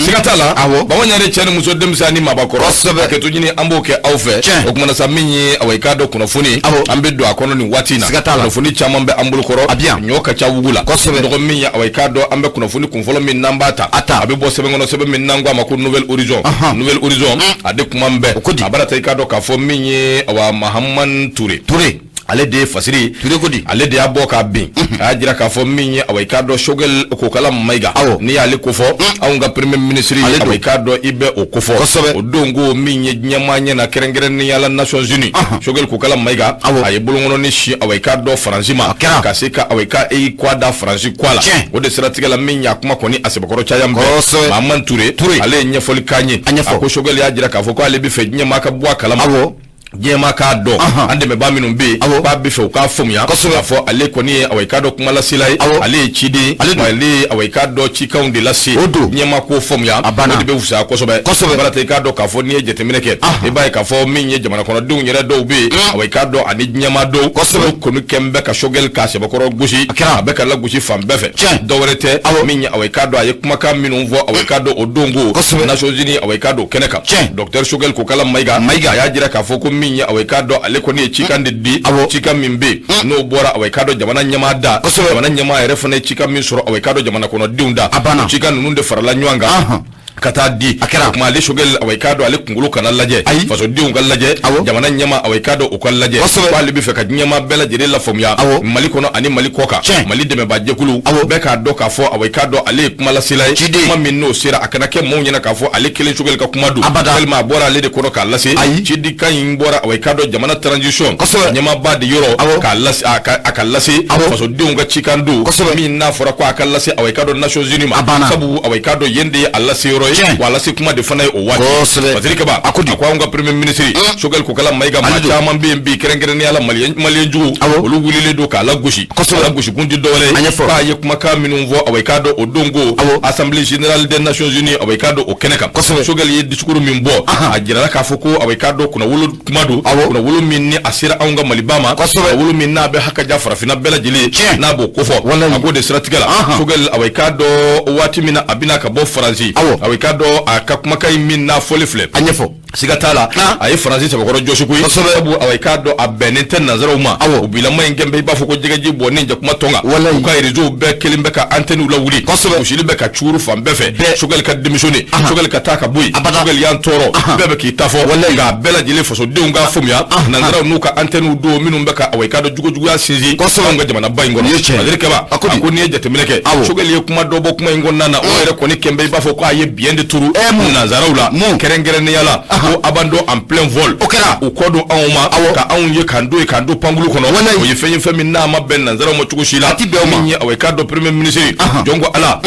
Siga t'a la. Awɔ. Baba Ɲare, cɛ ni muso, denmisɛn ni maabakɔrɔ. Kosɛbɛ. Hakɛto ɲini an b'o kɛ aw fɛ. Tiɲɛ. O kumana sa, min ye, awa, i k'a dɔn kunnafoni. Awɔ. An bɛ don a kɔnɔ nin waati in na. Siga t'a la. Kunnafoni caman bɛ an bolo kɔrɔ. A bɛ yan. Ɲɔ ka ca wugu la. Kosɛbɛ. Dɔgɔ min ye, awa, i k'a dɔn an bɛ kunnafoni kunfɔlɔ min n'an b'a ta. A ta. A bɛ bɔ sɛbɛn kɔnɔ, sɛbɛn min n'an ko a ma ko Nouvel Horizon. Ahan. Nouvel Horizon, a de kuma bɛɛ. O ko di? A b'a ta, i k'a dɔn k'a fɔ min ye, awa, Mahamani Ture. Ture. Ale de ye fasiri. Ture ko di? Ale de y'a bɔ k'a bin. A y'a jira k'a fɔ min ye, awa, i k'a dɔn Choguel Kokala Mayiga. Awɔ. N'i y'ale kofɔ, anw ka premier ministre, Ale don. awa, i k'a dɔn i bɛ o kofɔ. Kosɛbɛ. O don ko min ye diɲɛmaa ɲɛ na, kɛrɛnkɛrɛnnenya la Nations Unies, Choguel Kokala Mayiga, Awɔ. a ye bolonkɔnɔni si, awa, i k'a dɔn Faransi ma. A kɛra. Ka se ka, awa, i ka i kɔ da Faransi kɔ la. Tiɲɛ. O de siratigɛ la, min y'a kuma kɔni a sɛbɛkɔrɔ caya bɛɛ. Kosɛbɛ. Mahamani Ture. Ture. Ale ye ɲɛfɔli k'an ye. A ɲɛfɔ. A ko Choguel y'a jira k'a fɔ ko ale bɛ fɛ diɲɛmaa ka bɔ a kalama. Awɔ. Diɲɛmaa k'a dɔn Ahan. an dɛmɛbaa minnu bɛ yen, Awɔ. k'a bɛ fɛ u k'a faamuya Kosɛbɛ. k'a fɔ ale kɔni ye, awa, i k'a dɔn kumalasela ye. Awɔ. Ale ye ciden ye. Ale don. Ale ye, awa, i k'a dɔn cikanw de lase. O don. Diɲɛmaa k'o faamuya. A banna. O de bɛ fisaya kosɛbɛ. Kosɛbɛ. Barata, i k'a dɔn k'a fɔ n'i ye jateminɛ kɛ, Ahan. i b'a ye k'a fɔ min ye jamana kɔnɔdenw yɛrɛ dɔw bɛ yen, awa, i k'a dɔn ani diɲɛmaa dɔw. Kosɛbɛ. Olu kɔni kɛn bɛ ka Choguel k'a sɛbɛkɔrɔ gosi. A kɛra. A bɛ ka lagosi fan bɛɛ fɛ. Tiɲɛ. Dɔwɛrɛ tɛ. Awɔ. Min ye, awa, i k'a dɔn a ye kumakan minnu fɔ, awa, i k'a dɔn o don ko Kosɛbɛ. Nations Unies, awa, i k'a dɔn o kɛnɛ kan. Tiɲɛ. Docteur Choguel Kokala Mayiga. Mayiga. A y'a jira k'a fɔ ko min ye, awa, i k'a dɔn ale kɔni ye cikan de di. Awɔ. Cikan min bɛ yen n'o bɔra, awa, i k'a dɔn jamana ɲɛmaa da. Kosɛbɛ. Jamana ɲɛmaa yɛrɛ fana ye cikan min sɔrɔ, awa, i k'a dɔn jamana kɔnɔdenw da. A banna. O cikan ninnu de farala ɲɔgɔn kan Ahan. ka taa di. A kɛra. O tuma ale Choguel, awa, i k'a dɔn ale kunkolo kana lajɛ. Ayi. Fasodenw ka lajɛ. Awɔ. Jamana ɲɛmaa, awa, i k'a dɔn o ka lajɛ. Kosɛbɛ. K'ale bɛ fɛ ka ɲɛmaa bɛɛ lajɛlen lafaamuya. Awɔ. Mali kɔnɔ ani Mali kɔ kan. Tiɲɛ. Mali dɛmɛbaajɛkulu. Awɔ. Bɛɛ k'a dɔn k'a fɔ, awa, i k'a dɔn ale ye kumalasela ye. Ciden. Kuma min n'o sera, a kana kɛ maaw ɲɛna k'a fɔ ale kelen Choguel ka kuma don. Abada. Walima a bɔra ale de kɔnɔ k'a lase. Ayi. Cidikan in bɔra, awa, i k'a dɔn jamana transition. Kosɛbɛ. Ɲɛmaaba de yɔrɔ. Awɔ. K'a lase, a ka lase. Awɔ. Fasodenw ka cikan don. Kosɛbɛ. Min n'a fɔra ko a ka lase, awa, i k'a dɔn Nations Unies ma. A banna. Sabu, awa, i k'a dɔn yen de ye a lase yɔrɔ ye. Tiɲɛ. Wa a lase kuma de fana ye o waati. Kosɛbɛ. Patrik Kaba. A ko di? A ko anw ka premier ministre Choguel Kokala Mayiga, maa Ale don. caman bɛ yen bi, kɛrɛnkɛrɛnnenya la maliyɛn jugu. Awɔ. Olu wulilen don k'a lagosi. Kosɛbɛ. A lagosi kun ti dɔwɛrɛ ye. A ɲɛfɔ. K'a ye kumakan minnu fɔ, awa, i k'a dɔn o don ko. Awɔ. Assemblée générale des Nations Unies, awa, i k'a dɔn o kɛnɛ kan. Kosɛbɛ. Choguel ye discours min bɔ. Ahan. A jirala k'a fɔ ko, awa, i k'a dɔn kunnawolo kuma don. Awɔ. Kunnawolo min ni a sera anw ka Maliba ma. Kosɛbɛ. Kunnawolo min n'a bɛ hakaja farafinna bɛɛ lajɛlen. Tiɲɛ. N'a b'o kofɔ. Walayi. A k'o de siratigɛ la. Ahan. Choguel, awa, i k'a dɔn waati min na a bɛna ka bɔ Faransi. Awɔ. Awa, i k'a dɔn a ka kumakan in min n'a fɔli filɛ. A ɲɛfɔ. Siga t'a la, Ah. a ye Faransi sɛbɛkɔrɔ jɔsi koyi. Kosɛbɛ. Sabu, awa, i k'a dɔn a bɛnnen tɛ nanzaraw ma. Awɔ. U bilama in kɛn bɛ i b'a fɔ ko jɛgɛji bɔnnen jakuma tɔn kan. Walayi. U ka réseau bɛɛ kelen bɛ ka antenne lawuli. Kosɛbɛ. Gosili bɛ ka cuuru fan bɛɛ fɛ. Bɛɛ. Choguel ka démissionner. Ahan. Choguel ka taa ka bɔ yen. Abada. Choguel y'an tɔɔrɔ. Ahan. Bɛɛ bɛ k'i ta fɔ. Walayi. Nka a bɛɛ lajɛlen fasodenw k'a faamuya. Ahan. Nanzaraw n'u ka antenne don minnu bɛ ka, awa, i k'a dɔn jugujuguya sinsin. Kosɛbɛ. Anw ka jamanaba in kɔnɔ. Nin ye tiɲɛ ye. Patrik Kaba. A ko di? A ko n'i ye jateminɛ kɛ. Awɔ. Choguel ye kuma dɔ bɔ kuma in kɔnɔna na. O yɛrɛ kɔni kɛn bɛ i b'a fɔ ko a ye biɲɛ de turu. Mun? Nanzaraw la. Mun? Kɛrɛnkɛrɛnnenya la ko abandon en plein vol. O kɛra. U kɔ don anw ma. Awɔ. Ka anw ye k'an don yen, k'an don pankulu kɔnɔ. Walayi. O ye fɛn ye, fɛn min n'a ma bɛn nanzaraw ma cogo si la. A ti bɛn o ma. Min ye, awa, i k'a dɔn premier ministre. Ahan. Jɔn ko Ala.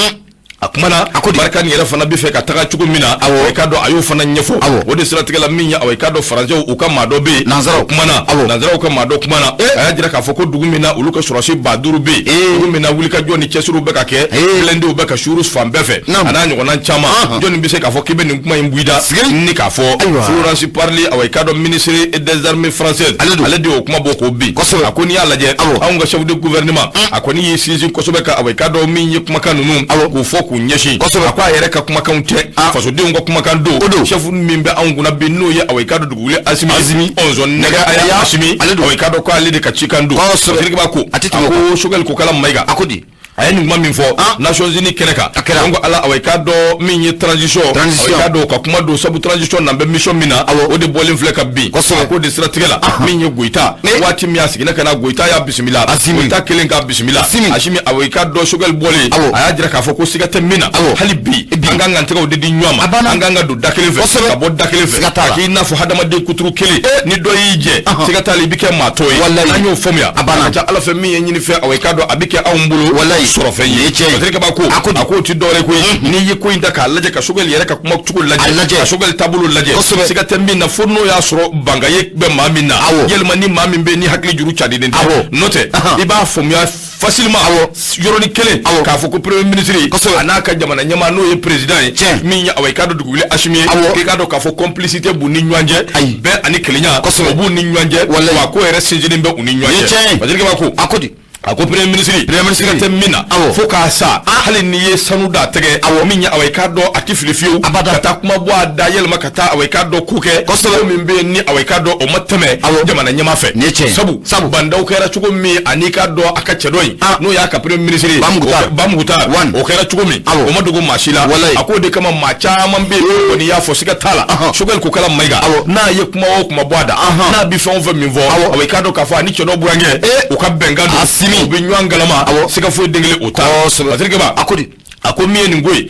A kumana A ko di? Barika nin yɛrɛ fana bɛ fɛ ka taga cogo min na, Awɔ. i k'a dɔn a y'o fana ɲɛfɔ. Awɔ. O de siratigɛ la, min ye, awa, i k'a dɔn faransɛw u ka maa dɔ bɛ yen. Nanzaraw. O kumana. Awɔ. Nanzaraw ka maa dɔ kumana. A y'a jira k'a fɔ ko dugu min na olu ka sɔrɔdasi 5000 bɛ yen. Dugu min na wulikajɔ ni cɛsiriw bɛ ka kɛ. Blindéw bɛ ka suuru fan bɛɛ fɛ. Naamu. A n'a ɲɔgɔnna caman. Jɔnni bɛ se k'a fɔ k'i bɛ nin kuma in bɔ i da? Sigiri. Ni k'a fɔ Ayiwa. Florence Parly, awa, i k'a dɔn ministre des armées françaises. Ale don. Ale de y'o kuma bɔ k'o bin. Kosɛbɛ. A ko n'i y'a lajɛ, Awɔ. anw ka chef de gouvernement, a kɔni y'i sinsin kosɛbɛ ka, awa, i k'a dɔn min ye kumakan ninnu k'u fɔ k'u ɲɛsin. Kosɛbɛ. A ko a yɛrɛ ka kumakanw tɛ, fasodenw ka kumakan don. O don. Chef min bɛ anw kunna bi, n'o ye, awa, i k'a dɔn dugukolo Asimi. Asimi. Ɔnzɔn nɛgɛ aya Asimi. Ale don. Awa, i k'a dɔn ko ale de ka cikan don. Kosɛbɛ. Patrick b'a ko. A tɛ tɛmɛ A o ko Choguel Kokala Mayiga. A ko di? A ye nin kuma min fɔ Ah. Nations Unies kɛnɛ kan. A kɛra. Donc ala, awa, i k'a dɔn min ye transition. Transition. Awa, i k'a dɔn o ka kuma don, sabu transition n'an bɛ mission min na. Awɔ. O de bɔlen filɛ ka bin. Kosɛbɛ. A k'o de siratigɛ la, min ye Goyita. Ne. Waati min a seginna ka na, Goyita y'a bisimila. Asimi. Goyita kelen k'a bisimila. Asimi. Asimi, awa, i k'a dɔn Choguel bɔlen. Awɔ. A y'a jira k'a fɔ ko siga tɛ min na. Awɔ. Hali bi an k'an tɛgɛw de di ɲɔgɔn ma. A banna. An k'an ka don da kelen fɛ. Kosɛbɛ. Ka bɔ da kelen fɛ. Siga t'a la. Ka k'i n'a fɔ hadamaden kuturu kelen. Ni dɔ y'i jɛ. Ahan. Siga t'a la, i bɛ kɛ maa tɔ ye. Walayi. An y'o faamuya. A banna. A ka ca Ala fɛ, min ye ɲini fɛ, awa, i k'a dɔn a bɛ kɛ anw bolo. Walayi. Sɔrɔfɛn ye. Nin ye tiɲɛ ye. Patrick Kaba ko. A ko di? A k'o ti dɔwɛrɛ koyi. N'i ye ko in ta k'a lajɛ, ka Choguel yɛrɛ ka kuma cogo lajɛ. A lajɛ. Ka Choguel taabolo lajɛ. Kosɛbɛ. Siga tɛ min na, fo n'o y'a sɔrɔ bangaye bɛ maa min na. Awɔ. Yalima ni maa min bɛ yen ni hakili juru cadilen tɛ. Awɔ. N'o tɛ, Ahan. i b'a faamuya facilement. Awɔ. Yɔrɔnin kelen. Awɔ. K'a fɔ ko premier ministre. Kosɛbɛ. A n'a ka jamana ɲɛmaa n'o ye président ye. Tiɲɛ. Min ye, awa, i k'a dɔn dugukolo Asimi ye. Awɔ. K'i k'a dɔn k'a fɔ complicité b'u ni ɲɔgɔn cɛ. Ayi. Bɛn ani kelenya. Kosɛbɛ. O b'u ni ɲɔgɔn cɛ. Walayi. Wa ko yɛrɛ sinsinnen bɛ u ni ɲɔgɔn Nin ye cɛ. tiɲɛ ye. Patrick Kaba ko. A ko di? A ko premier ministre, Premier ministre. Siga tɛ min na, fo k'a sa, hali n'i ye sanu d'a tɛgɛ, min ye, awa, i k'a dɔn a tɛ fili fiyewu Abada. Ka taa kuma bɔ a da yɛlɛma ka taa, awa, i k'a dɔn ko kɛ ko min bɛ yen ni, awa, i k'a dɔn o ma tɛmɛ jamana ɲɛmaa fɛ. Nin ye tiɲɛ ye. Sabu Sabu. Bah N'Daw kɛra cogo min ani i k'a dɔn a ka cɛ dɔ in, n'o y'a ka premier ministre ye, Ba Mukutar. Ba Mukutar, One. o kɛra cogo min, o ma dogo maa si la. Walayi. A k'o de kama maa caman bɛ yen kɔni y'a fɔ siga t'a la, Choguel Kokalla Maïga, n'a ye kuma o kuma bɔ a da, n'a bɛ fɛn o fɛn min fɔ, awa, i k'a dɔn k'a fɔ ani cɛ dɔ burankɛ, u ka bɛnkan don. Assimi. U bɛ ɲɔgɔn galama, siga foyi den kelen o t'a la. Patrick Ba A ko di? A ko min ye nin ko ye,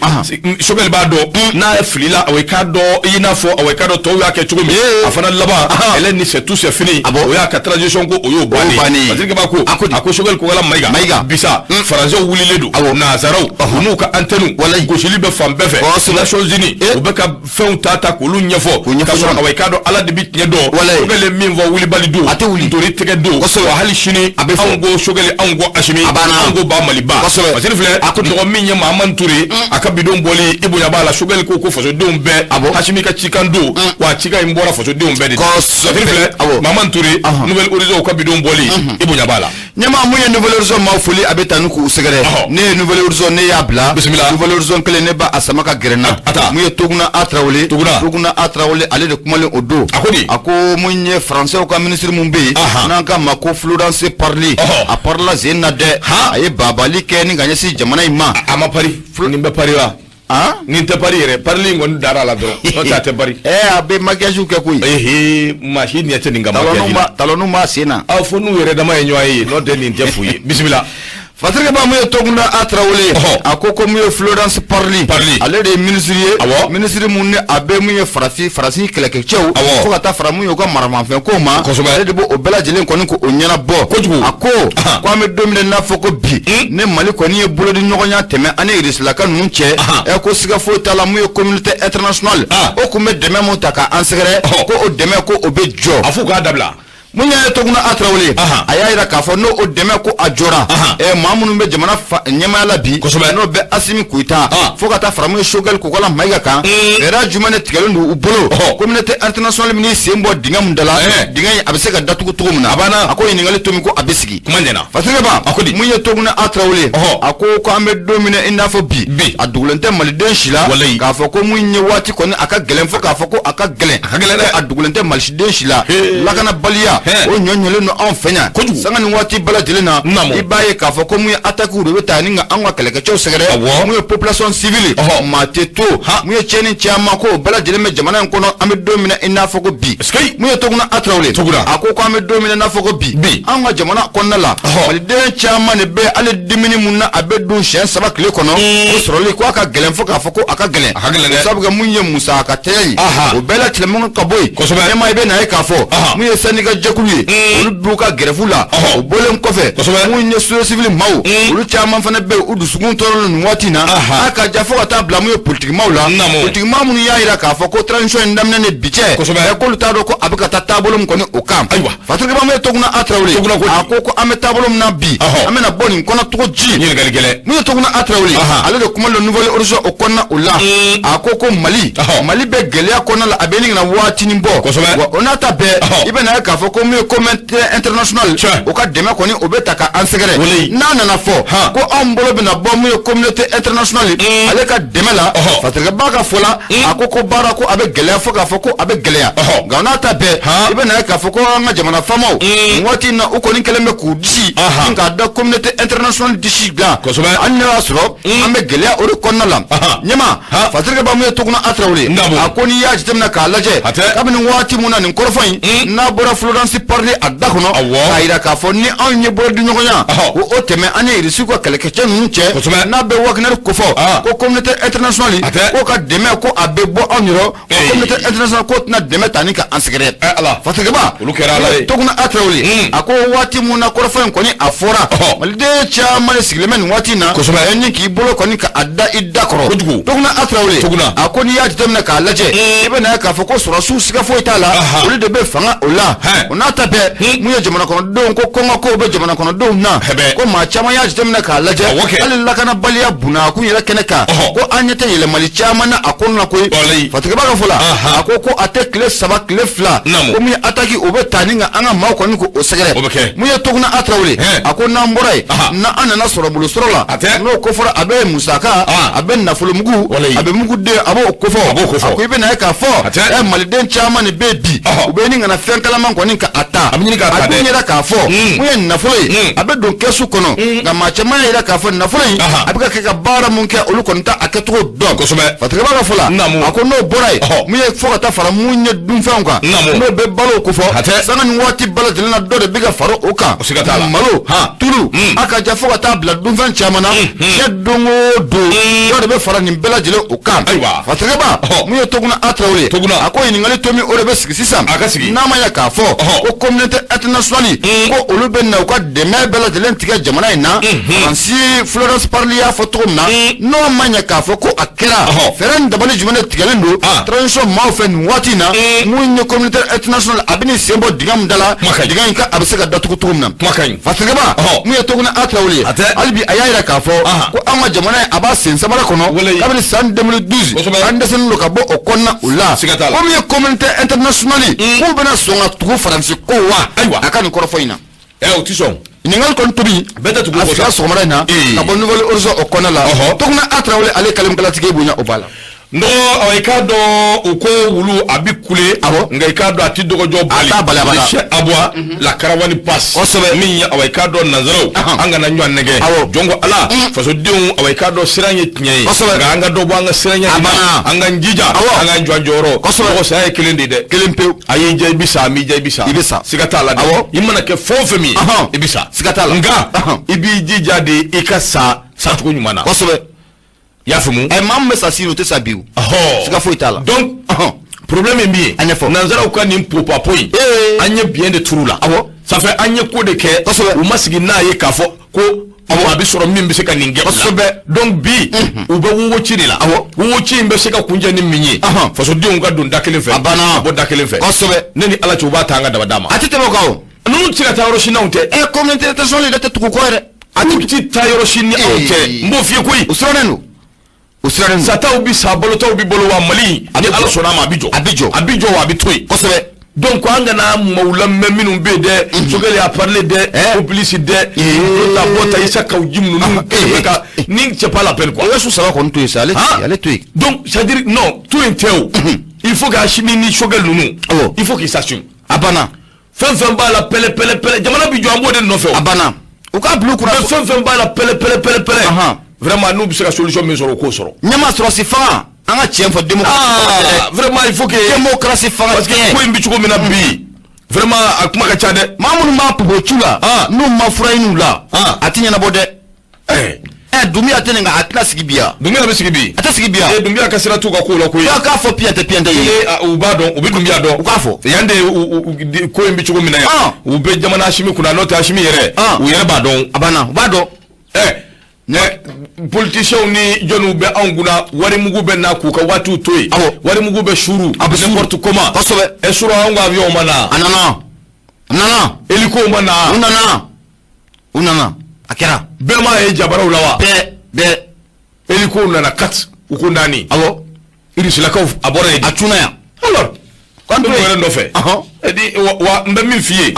Choguel b'a dɔn n'a ye filila, awa, i k'a dɔn i n'a fɔ, awa, i k'a dɔn tɔw y'a kɛ cogo min, a fana laban, Hélène ni c'est tout, c'est fini. O y'a ka transition ko, o y'o bannen. Bannen ye. Patrick Ba ko A ko di? A ko Choguel Kokalla Maïga Maïga. Bisa Faransɛw wulilen don, nanzaraw u n'u ka antenne gosili bɛ fan bɛɛ fɛ. Nations Unies, u bɛ ka fɛnw ta ta k'olu ɲɛfɔ K'u ɲɛfɔ k'a sɔrɔ ɲɔgɔn. Awa, i k'a dɔn Ala de bi tiɲɛ dɔn. Choguel ye min fɔ, wulibali don, A tɛ wuli. ntori tɛgɛ don. Wa hali sini A bɛ fɔ. anw ko Choguel, anw ko Assimi, A banna. anw ko ba Maliba. Parce que filɛ mɔgɔ min ye Mahamani Ture, a ka bidon bɔli, i bonya b'a la. Choguel ko ko fasodenw bɛɛ, Assimi ka cikan don, wa cikan in bɔra fasodenw bɛɛ de da. Parce que filɛ Mahamani Ture, Nouvel Horizon ka bidon bɔli, i bonya b'a la. Ɲɛmaa, mun ye Nouvel Horizon maaw foli, a bɛ taa ni k'u sɛgɛrɛ. Ne ye Nouvel Horizon, ne y'a bila. Bisimila. Nouvel Horizon kelen, ne b'a a sama ka gɛrɛ n na. A ta. Mun ye Toguna A Tarawele? Toguna. Toguna A Tarawele, ale de kumalen o don. A ko di? A ko mun ye Faransɛw ka ministre mun bɛ yen, n'an k'a ma ko Florence Parly, a parila sen na dɛ. A ye babali kɛ ni ka ɲɛsin jamana in ma. A ma pari, nin bɛ pari wa? Nin tɛ pari yɛrɛ, parili in kɔni dara a la dɔrɔn, n'o tɛ a tɛ pari. Ɛɛ, a bɛ maquillage kɛ koyi. Ehe, maa si ɲɛ tɛ nin ka maquillage la. Talonniw b'a sen na. Aw fo n'u yɛrɛ dama ye ɲɔgɔn ye, n'o tɛ nin tɛ fu ye. Bisimila. Patrick Ba, mun ye Toguna A Tarawele, a ko ko mun ye Florence Parly, Parly. Ale de ye ministre ye, ministre mun ni a bɛ mun ye Faransi, Faransi kɛlɛkɛcɛw, fo ka taa fara mun ye u ka maramafɛn ko ma, ale de b'o o bɛɛ lajɛlen kɔni k'o ɲɛnabɔ. Kojugu. A ko ko an bɛ don min na i n'a fɔ ko bi, ne Mali kɔni ye bolodi ɲɔgɔnya tɛmɛ ani Irisilaka ninnu cɛ, ɛ, ko siga foyi t'a la, mun ye communauté internationale, o tun bɛ dɛmɛ mun ta k'an sɛgɛrɛ, ko o dɛmɛ ko o bɛ jɔ. A f'u k'a dabila. Mun ye Toguna A Tarawele, a y'a jira k'a fɔ n'o o dɛmɛ ko a jɔra, ɛ, maa minnu bɛ jamana ɲɛmaaya la bi, n'o bɛ Assimi Goïta, fo ka taa fara mun ye Choguel Kokalla Maïga kan, fɛɛrɛ jumɛn de tigɛlen don u bolo? Communauté internationale min sen bɔ dingɛ mun da la, dingɛ in a bɛ se ka datugu cogo min na? A banna. A ko ɲininkali to min ko a bɛ sigi. Kuma ɲɛna. Patrick Ba, A ko di? Mun ye Toguna A Tarawele, a ko ko an bɛ don min na i n'a fɔ bi, Bi. a dogolen tɛ maliden si la k'a fɔ ko mun ye waati kɔni a ka gɛlɛn, fo k'a fɔ ko a ka gɛlɛn. A ka gɛlɛn dɛ. A dogolen tɛ maliden si la, lakanabaliya o ɲɔ ɲɔlen don anw fɛ yan Kojugu. Sanga ni waati bɛɛ lajɛlen na, i b'a ye k'a fɔ ko mun ye attaque de bɛ taa ni ka anw ka kɛlɛkɛcɛw sɛgɛrɛ, mun ye population civile, maa tɛ to, mun ye tiɲɛni caman ko o bɛɛ lajɛlen bɛ jamana in kɔnɔ, an bɛ don min na i n'a fɔ ko bi. Mun ye Toguna A Tarawele, Toguna. a ko ko an bɛ don min na i n'a fɔ ko bi, Bi. anw ka jamana kɔnɔna la, maliden caman de bɛ hali dumuni mun na a bɛ dun siɲɛ 3 tile kɔnɔ, o sɔrɔli ko a ka gɛlɛn, fo k'a fɔ ko a ka gɛlɛn. A ka gɛlɛn dɛ. O sabu kɛ mun ye musaka tɛgɛ ye, o bɛɛ la tɛmɛnen ka bɔ yen, ɲɛmaa, i bɛ na ye k'a fɔ mun ye syndicat jɛkulu ye, olu b'u ka grève la. O bɔlen kɔfɛ, mun ye société civile maaw, olu caman fana bɛ yen, u dusukun tɔɔrɔlen nin waati in na, a ka ja, fo ka taa bila mun ye politique maaw la, politique maa minnu y'a jira k'a fɔ ko transition in daminɛ ni bi cɛ, ɛ, k'olu t'a dɔn ko a bɛ ka taa taabolo min kɔni o kan. Ayiwa. Patrick Ba, mun ye Toguna A Tarawele, Toguna ko di? A ko ko an bɛ taabolo min na bi, an bɛna bɔ nin kɔnɔ cogo ji? Ɲininkali gɛlɛn. Mun ye Toguna A Tarawele, ale de kuma le Nouvel Horizon o kɔnɔna o la, a ko ko Mali, Mali bɛ gɛlɛya kɔnɔna la, a bɛ ɲini ka na waatinin bɔ. Wa o n'a ta bɛɛ, i bɛ na ye k'a fɔ ko mun ye communauté internationale, o ka dɛmɛ kɔni o bɛ ta ka an sɛgɛrɛ. N'a nana fɔ ko anw bolo bɛna bɔ mun ye communauté internationale ale ka dɛmɛ la, Patrick Ba ka fɔ la, a ko ko baara ko a bɛ gɛlɛya, fo k'a fɔ ko a bɛ gɛlɛya. Nka o n'a ta bɛɛ, i bɛ na ye k'a fɔ ko an ka jamana faamaw nin waati in na, u kɔni kɛlen bɛ k'u disi ni k'a da communauté internationale disi dilan, hali n'a y'a sɔrɔ an bɛ gɛlɛya o de kɔnɔna la. Ɲɛma, Patrick Ba, mun ye Toguna A Tarawele, a ko n'i y'a jateminɛ k'a lajɛ, kabini waati mun na nin kɔrɔfɔ in n'a bɔra Florence Parly a da kɔnɔ, k'a jira k'a fɔ ni anw ye bolodiɲɔgɔnya ko o tɛmɛ an ni Irisi ka kɛlɛkɛcɛ ninnu cɛ, n'a bɛ Wagner kofɔ, ko communauté internationale ko ka dɛmɛ ko a bɛ bɔ anw yɔrɔ, ko communauté internationale ko tɛna dɛmɛ ta ni ka an sɛgɛrɛ. Patrick Ba, Olu kɛra Ala ye. Toguna A Tarawele, a ko waati mun na kɔrɔfɔ in kɔni a fɔra, maliden caman de sigilen bɛ nin waati in na, ni k'i bolo kɔni ka a da i da kɔrɔ. fɔ. Kojugu. Toguna A Tarawele. Toguna. A ko n'i y'a jateminɛ k'a lajɛ, i bɛ na ye k'a fɔ ko sɔrɔdasiw siga foyi t'a la, olu de bɛ fanga o la. O n'a ta bɛɛ, mun ye jamana kɔnɔdenw ko kɔngɔ kow bɛ jamana kɔnɔdenw na, ko maa caman y'a jateminɛ k'a lajɛ, hali lakanabaliya bunakun yɛrɛ kɛnɛ kan, ko an ɲɛ tɛ yɛlɛmali caman na a kɔnɔna koyi. Fatigɛba ka fɔ la, a ko ko a tɛ tile 3 tile 2, ko mun ye attaque o bɛ taa ni ka an ka maaw kɔni k'o sɛgɛrɛ. Mun ye Toguna A Tarawele, a ko n'an bɔra yen, n'an nana sɔrɔ bolo sɔrɔ la, n'o ko fɔra, a bɛ musaka, a bɛ nafolomugu, a bɛ muguden, a b'o kofɔ. A ko i bɛ na ye k'a fɔ maliden caman de bɛ bi, u bɛ ɲini ka na fɛn kalaman kɔni ka a ta. A dun yɛrɛ k'a fɔ mun ye nafolo ye, a bɛ don kɛsu kɔnɔ, nka maa caman y'a jira k'a fɔ nafolo in a bɛ ka kɛ ka baara mun kɛ, olu kɔni t'a a kɛcogo dɔn. Fatigɛba ka fɔ la, a ko n'o bɔra yen, mun ye fo ka taa fara mun ye dunfɛnw kan, n'o bɛ balo kofɔ, sanga ni waati bɛɛ lajɛlen na dɔ de bɛ ka fara o kan, malo, tulu, a ka ja fo ka taa bila dunfɛn caman na, diɲɛ don o don dɔ de bɛ fara nin bɛɛ lajɛlen o kan. Fatigɛba, mun ye Toguna A Tarawele, a ko ɲininkali tomi o de bɛ sigi sisan, n'a ma ɲɛ k'a fɔ ko communauté internationale ko olu bɛ na u ka dɛmɛ bɛɛ lajɛlen tigɛ jamana in na, Faransi Florence Parly y'a fɔ cogo min na, n'o ma ɲɛ k'a fɔ ko a kɛra, fɛɛrɛ ni dabali jumɛn de tigɛlen don transition maaw fɛ nin waati in na, mun ye communauté internationale a bɛ nin sen bɔ dingɛ min da la, dingɛ in ka a bɛ se ka datugu cogo min na. Fatigɛba, mun ye Toguna A Tarawele ye, hali bi a y'a jira k'a fɔ ko an ka jamana in a b'a sen samara kɔnɔ kabini san 2012, an dɛsɛlen don ka bɔ o kɔnɔna o la. Ko min ye communauté internationale k'u bɛna sɔn ka tugu Faransi ko wa, a ka nin kɔrɔfɔ in na. O ti sɔn. Ɲininkali kɔni tobi bɛɛ tɛ tugu a sigira sɔgɔmada in na ka bɔ Nouvel Horizon o kɔnɔna la. Toguna A Tarawele ale kalimakalatigi bonya o b'a la. Nɔgɔ, i k'a dɔn u ko wulu a bɛ kule, nka i k'a dɔn a tɛ dɔgɔjɔ bali. A t'a bali abada. Chien aboie, la caravane passe. Min ye awa i k'a dɔn nanzaraw, an kana ɲɔgɔn nɛgɛ. Jɔn ko Ala, fasodenw awa i k'a dɔn siran ye tiɲɛ ye. Nka an ka dɔ bɔ an ka siranya in na, an k'an jija, an k'an jɔ an jɔyɔrɔ. Mɔgɔ saya ye kelen de ye dɛ. Kelen pewu. A y'i diya i bɛ sa, a m'i diya i bɛ sa. I bɛ sa. Siga t'a la dɛ. I mana kɛ fɛn o fɛn min ye, i bɛ sa. Siga t'a la. Nka i b'i jija de i ka sa sacogo ɲuman na. I y'a faamu. Maa min bɛ sa sini o tɛ sa bi o. Siga foyi t'a la. Donc problème min bɛ yen. A ɲɛfɔ. Nanzaraw ka nin popapo in. An ye biɲɛ de turu la. Ça fait an ye ko de kɛ. U ma sigi n'a ye k'a fɔ ko a bɛ sɔrɔ min bɛ se ka nin kɛ. Donc bi u bɛ wowo ci de la. Wowo ci in bɛ se ka kuncɛ ni min ye. Fasodenw ka don da kelen fɛ. A banna. Ka bɔ da kelen fɛ. Ne ni Ala cɛ u b'a ta an ka daba d'a ma. A tɛ tɛmɛ o kan o. Ninnu tɛ se ka taa yɔrɔ si n'anw tɛ. Communauté internationale yɛrɛ tɛ tugu kɔ yɛrɛ. A tɛ taa yɔrɔ si ni anw tɛ. N b'o f'i ye koyi. U sirannen don. O sirannen don. Sataw bi sa, balotaw bi balo wa Mali ni Ala sɔnna a ma a bɛ jɔ. A bɛ jɔ. A bɛ jɔ wa a bɛ to yen. Donc an kana maaw lamɛn minnu bɛ yen dɛ. Choguel a parlé dɛ. Populiste dɛ. Bɔta bɔta Issa Kaou Djim ninnu ka ni c'est pas la peine quoi. O ye su saba kɔni to yen sa, ale to yen. Donc c'est à dire non to yen tɛ o. Il faut que Assimi ni Choguel ninnu. Il faut qu'ils s'assument. A banna. Fɛn fɛn b'a la pɛlɛ pɛlɛ pɛlɛ jamana bi jɔ an b'o de nɔfɛ o. A banna. U k'a bila u kunna. Mais fɛn fɛn b'a la pɛlɛ pɛlɛ pɛlɛ pɛlɛ. Vraiment n'u bɛ se ka solution min sɔrɔ u k'o sɔrɔ. Ɲɛma sɔrɔsi fanga an ka tiɲɛ fɔ démocratie. Vraiment il faut que. Démocratie fanga parce que ko in bɛ cogo min na bi. Vraiment a kuma ka ca dɛ. Maa minnu b'a popo cu la. N'u ma fura ɲini u la. A ti ɲɛnabɔ dɛ. Dunbiya tɛ nin kan a tɛna sigi bi yan. Dunbiya bɛ sigi bi. A tɛ sigi bi yan. Dunbiya ka sira t'u ka kow la koyi. K'a fɔ piyɛn tɛ piyɛn tɛ ye. U b'a dɔn u bɛ Dunbiya dɔn. U k'a fɔ. Yan de ko in bɛ cogo min na yan. U bɛ jamana Asimi kunna n'o tɛ Asimi yɛrɛ. U yɛrɛ b'a dɔn. A banna u b'a dɔn. Politiciens ni jɔnniw bɛ anw kunna warimugu bɛ na k'u ka waatiw to yen. Warimugu bɛ suuru. A bɛ suuru n'importe comment. Sura anw ka avion ma na. A nana. A nana. Hélico ma na. U nana. U nana. A kɛra. Bɛɛ m'a ye jabaraw la wa. Bɛɛ. Hélico nana 4 u ko 4. Irisilakaw a bɔra yen. A cunna yan. Alors. K'an to yen. N bɛ nɔfɛ. Wa n bɛ min f'i ye.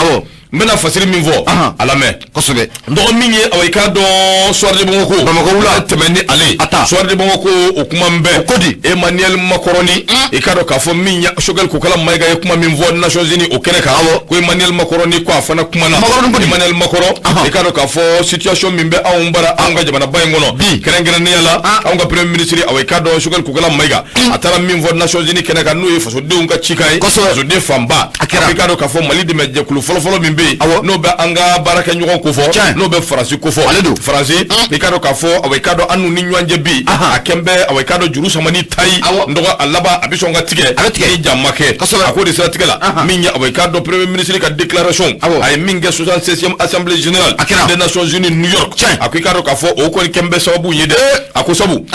N bɛna fasiri min fɔ. A lamɛn. Kosɛbɛ. Dɔgɔ min ye awa i k'a dɔn Soir de Bamako. Bamakɔ wula. Tɛmɛ ni ale. A ta. Soir de Bamako o kuma n bɛɛ. O ko di. Emmanuel Macron i k'a dɔn k'a fɔ min ye Choguel Kokala Maïga ye kuma min fɔ Nations Unies o kɛnɛ kan. Ko Emmanuel Macron ko a fana kumana. Macron ko di. Emmanuel Macron i k'a dɔn k'a fɔ situation min bɛ anw bara anw ka jamanaba in kɔnɔ. Bi. Kɛrɛnkɛrɛnnenya la anw ka premier ministre awa i k'a dɔn Choguel Kokala Maïga. A taara min fɔ Nations Unies kɛnɛ kan n'o ye fasodenw ka cikan ye. Fasoden fanba. A kɛra. I k'a dɔn k'a fɔ Mali dɛmɛ jɛkulu fɔlɔfɔlɔ min bɛ yen. N'o bɛ an ka baarakɛɲɔgɔn ko fɔ. N'o bɛ Faransi ko fɔ. Ale don. Faransi i k'a dɔn k'a fɔ awa i k'a dɔn an n'u ni ɲɔgɔn cɛ bi. A kɛn bɛ awa i k'a dɔn juru samani tayi. N dɔgɔ a laban a bɛ sɔn ka tigɛ. A bɛ tigɛ. Ni jan ma kɛ. A k'o de siratigɛ la. Min ye awa i k'a dɔn premier ministre ka déclaration. A ye min kɛ 76e assemblée générale. A kɛra. Des Nations Unies New York. A ko i k'a dɔn k'a fɔ o kɔni kɛn bɛ sababu ye dɛ. A ko sabu.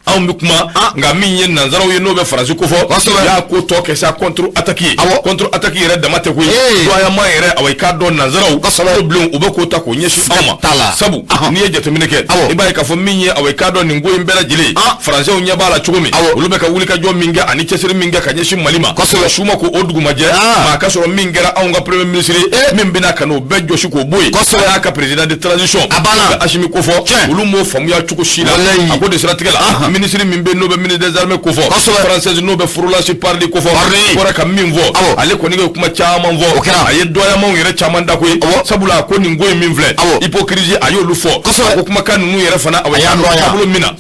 Anw bɛ kuma, nka min ye nanzaraw ye, n'o bɛ Faransi kofɔ, y'a ko tɔ kɛ sa contre attaque ye. Contre attaque yɛrɛ dama tɛ koyi, dɔgɔyama yɛrɛ, awa, i k'a dɔn nanzaraw ko bilen, u bɛ k'o ta k'o ɲɛsin anw ma. Sabu n'i ye jateminɛ kɛ, i b'a ye k'a fɔ min ye, awa, i k'a dɔn nin ko in bɛɛ lajɛlen, Faransɛw ɲɛ b'a la cogo min, olu bɛ ka wulikajɔ min kɛ ani cɛsiri min kɛ ka ɲɛsin Mali ma, su ma ko o dugumajɛ, maa ka sɔrɔ min kɛra anw ka premier ministre min bɛna ka n'o bɛɛ jɔsi k'o bɔ yen, n'a ka président de transition, A banna. bɛ Asimi kofɔ, olu m'o faamuya cogo si la. A ko de siratigɛ la, ministre min bɛ, n'o bɛ ministre des armées kofɔ, française, n'o bɛ Florence Parly kofɔ, bɔra ka min fɔ, ale kɔni ye kuma caman fɔ. O kɛra. A ye dɔgɔyamaw yɛrɛ caman da koyi, sabula a ko nin ko in min filɛ, hypocrisie, a y'olu fɔ. A ko kumakan ninnu yɛrɛ fana, a y'an dɔgɔya. Taabolo min na,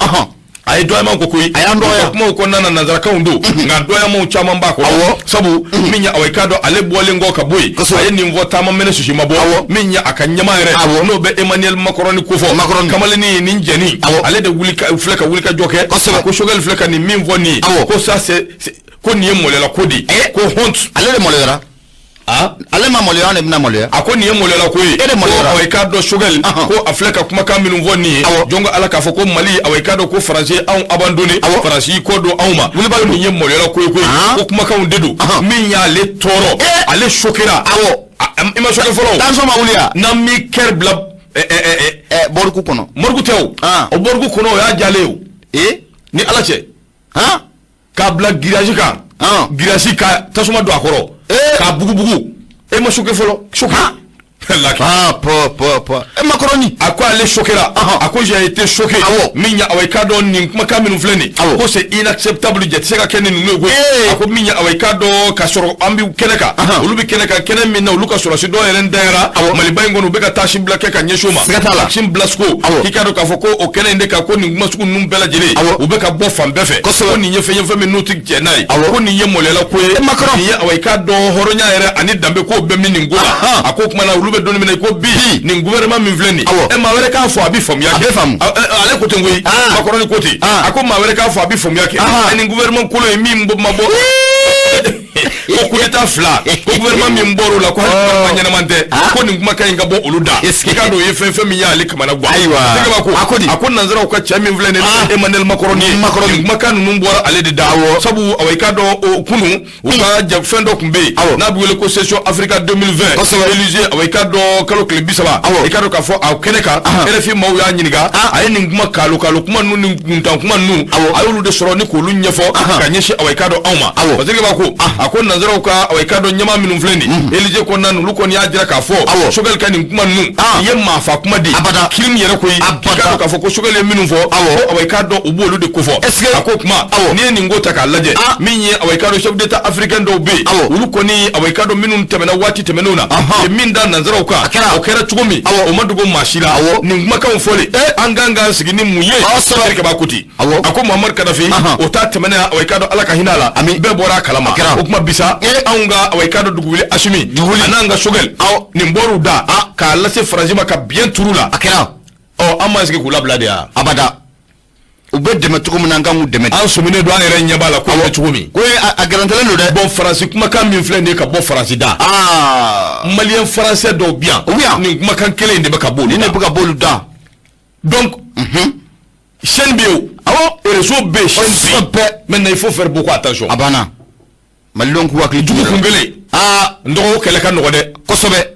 a ye dɔgɔyamaw ko koyi. A y'an dɔgɔya. U ka kumaw kɔnɔna na, nanzarakanw don, nka dɔgɔyamaw caman b'a kɔnɔ, sabu min ye, awa, i k'a dɔn ale bɔlen kɔ ka bɔ yen, a ye nin fɔ, taama mɛnɛ sisi ma bɔ, min ye a ka ɲɛmaa yɛrɛ, n'o bɛ Emmanuel Macron kofɔ. Macron. Kamalennin ye nin jɛni, ale de wuli ka filɛ ka wuli ka jɔ kɛ. A ko Choguel filɛ ka nin min fɔ nin ye, ko ça c'est, ko nin ye maloyala ko de ye, ko honte. Ale de maloyara. Ale ma maloya, an de bɛna maloya. A ko nin ye maloyala ko ye. E de maloyara. Ko awa, i k'a dɔn Choguel, ko a filɛ ka kumakan minnu fɔ nin ye, jɔn ko Ala k'a fɔ ko Mali, awa, i k'a dɔn ko Faransi ye anw abandonné, Faransi y'i kɔ don anw ma, wulibali, nin ye maloyala ko ye koyi. Ko kumakanw de don min y'ale tɔɔrɔ, ale choquera. I ma choqué fɔlɔ o. Tension ma wuli ya. N'an m'i kɛri bila ɛ ɛ ɛ Morgue kɔnɔ. Morgue tɛ o. O morgue kɔnɔ, o y'a jalen ye o. Ni Ala cɛ, k'a bila grillage kan, grillage ka tasuma don a kɔrɔ, k'a bugubugu, e ma choqué fɔlɔ? Choqué. Laki. Ah, pɔ pɔ pɔ, e Macron. A ko ale choquera, a ko j'ai été choqué. Min ye, awa, i k'a dɔn nin kumakan minnu filɛ nin, ko c'est inacceptable, jɛ tɛ se ka kɛ ni ninnu ye koyi. A ko min ye, awa, i k'a dɔn ka sɔrɔ an bɛ kɛnɛ kan, olu bɛ kɛnɛ kan, kɛnɛ min na olu ka sɔrɔsi dɔw yɛrɛ dayara Maliba in kɔnɔ, u bɛ ka taasi bila kɛ ka ɲɛsin o ma. Siga t'a la. Maxime Blasco, k'i k'a dɔn k'a fɔ ko o kɛnɛ in de kan, ko nin kuma sugu ninnu bɛɛ lajɛlen, u bɛ ka bɔ fan bɛɛ fɛ, ko nin ye fɛn ye, fɛn min n'u tɛ jɛn n'a ye, ko nin ye maloyala ko ye. Macron. Nin ye, awa, i k'a dɔn hɔrɔnya yɛrɛ ani danbe ko bɛ min nin ko la. A ko kuma na, olu bɛ don min na i ko bi, nin gouvernement min filɛ nin, ɛ, maa wɛrɛ k'a fɔ, a bɛ faamuya. A bɛ faamu. Ale ko ten koyi, Macron ko ten. A ko maa wɛrɛ k'a fɔ, a bɛ faamuya kɛ. Ɛ, nin gouvernement kolon ye min ma bɔ ko coup d'état fila, ko gouvernement min bɔr'o la, ko hali gouvernement ɲɛnama tɛ, ko nin kumakan in ka bɔ olu da, i k'a dɔn o ye fɛn, fɛn min y'ale kamana gan. Ayiwa. Tɛgɛba ko A ko di? A ko nanzaraw ka cɛ min filɛ nin ye, Emmanuel Macron ye, Macron. nin kumakan ninnu bɔra ale de da, sabu awa, i k'a dɔn o kunun, u ka ja fɛn dɔ tun bɛ yen n'a bɛ wele ko session Africa 2020, Élysée, awa, i k'a dɔn kalo tile 30, i k'a dɔn k'a fɔ a kɛnɛ kan, RFI maaw y'a ɲininka, a ye nin kuma kalo kalo kuma ninnu ni kuntan kuma ninnu, a y'olu de sɔrɔ ni k'olu ɲɛfɔ ka ɲɛsin, awa, i k'a dɔn anw ma, parce que b'a ko, a ko nanzaraw ka, awa, i k'a dɔn ɲɛmaa minnu filɛ nin Élysée kɔnɔna ninnu, olu kɔni y'a jira k'a fɔ Choguel ka nin kuma ninnu, nin ye maafa kuma de ye, Abada. Crime yɛrɛ koyi. Abada. I k'a dɔn k'a fɔ ko Choguel ye minnu fɔ, ko awa, i k'a dɔn u b'olu de kofɔ. Est-ce que A ko kuma, n'i ye nin ko ta k'a lajɛ, min ye, awa, i k'a dɔn chef d'état africain dɔw bɛ yen, olu kɔni, awa, i k'a dɔn minnu tɛmɛna waati tɛmɛnenw na, ye min da nanzaraw kan, kɛra. O kɛra cogo min, o ma dogo maa si la. Nin kumakanw fɔlen, an kan k'an sigi ni mun ye? Terikɛ b'a ko ten. A ko Muhammad Kadafi, o ta tɛmɛnen, awa, i k'a dɔn Ala ka hinɛ a la, bɛɛ bɔra a kalama. Kɛra. O kuma bisa, anw ka, awa, i k'a dɔn dugukolo Asimi a n'an ka Choguel, nin bɔr'u da k'a lase Faransi ma ka biɲɛ turu la. A kɛra. Ɔ, an m'an sigi k'u labila de ya? Abada, u bɛ dɛmɛ cogo min na, an kan k'u dɛmɛ. An sɔminen don, an yɛrɛ ɲɛ b'a la ko bɛ cogo min. Ko ye a garantelen don dɛ. Bon, Faransi kumakan min filɛ nin ye ka bɔ Faransi da, malien français dɔw bi yan, U bɛ yan. nin kumakan kelen in de bɛ ka bɔ olu Nin de da. bɛ ka bɔ olu da. Donc chaîne bɛ yen o, réseau bɛ yen, chaîne bɛ yen. Maintenant, il faut faire beaucoup attention. A banna, malidenw k'u hakili Jugu kun kelen, n dɔgɔ, o kɛlɛ ka nɔgɔ dɛ. Kosɛbɛ,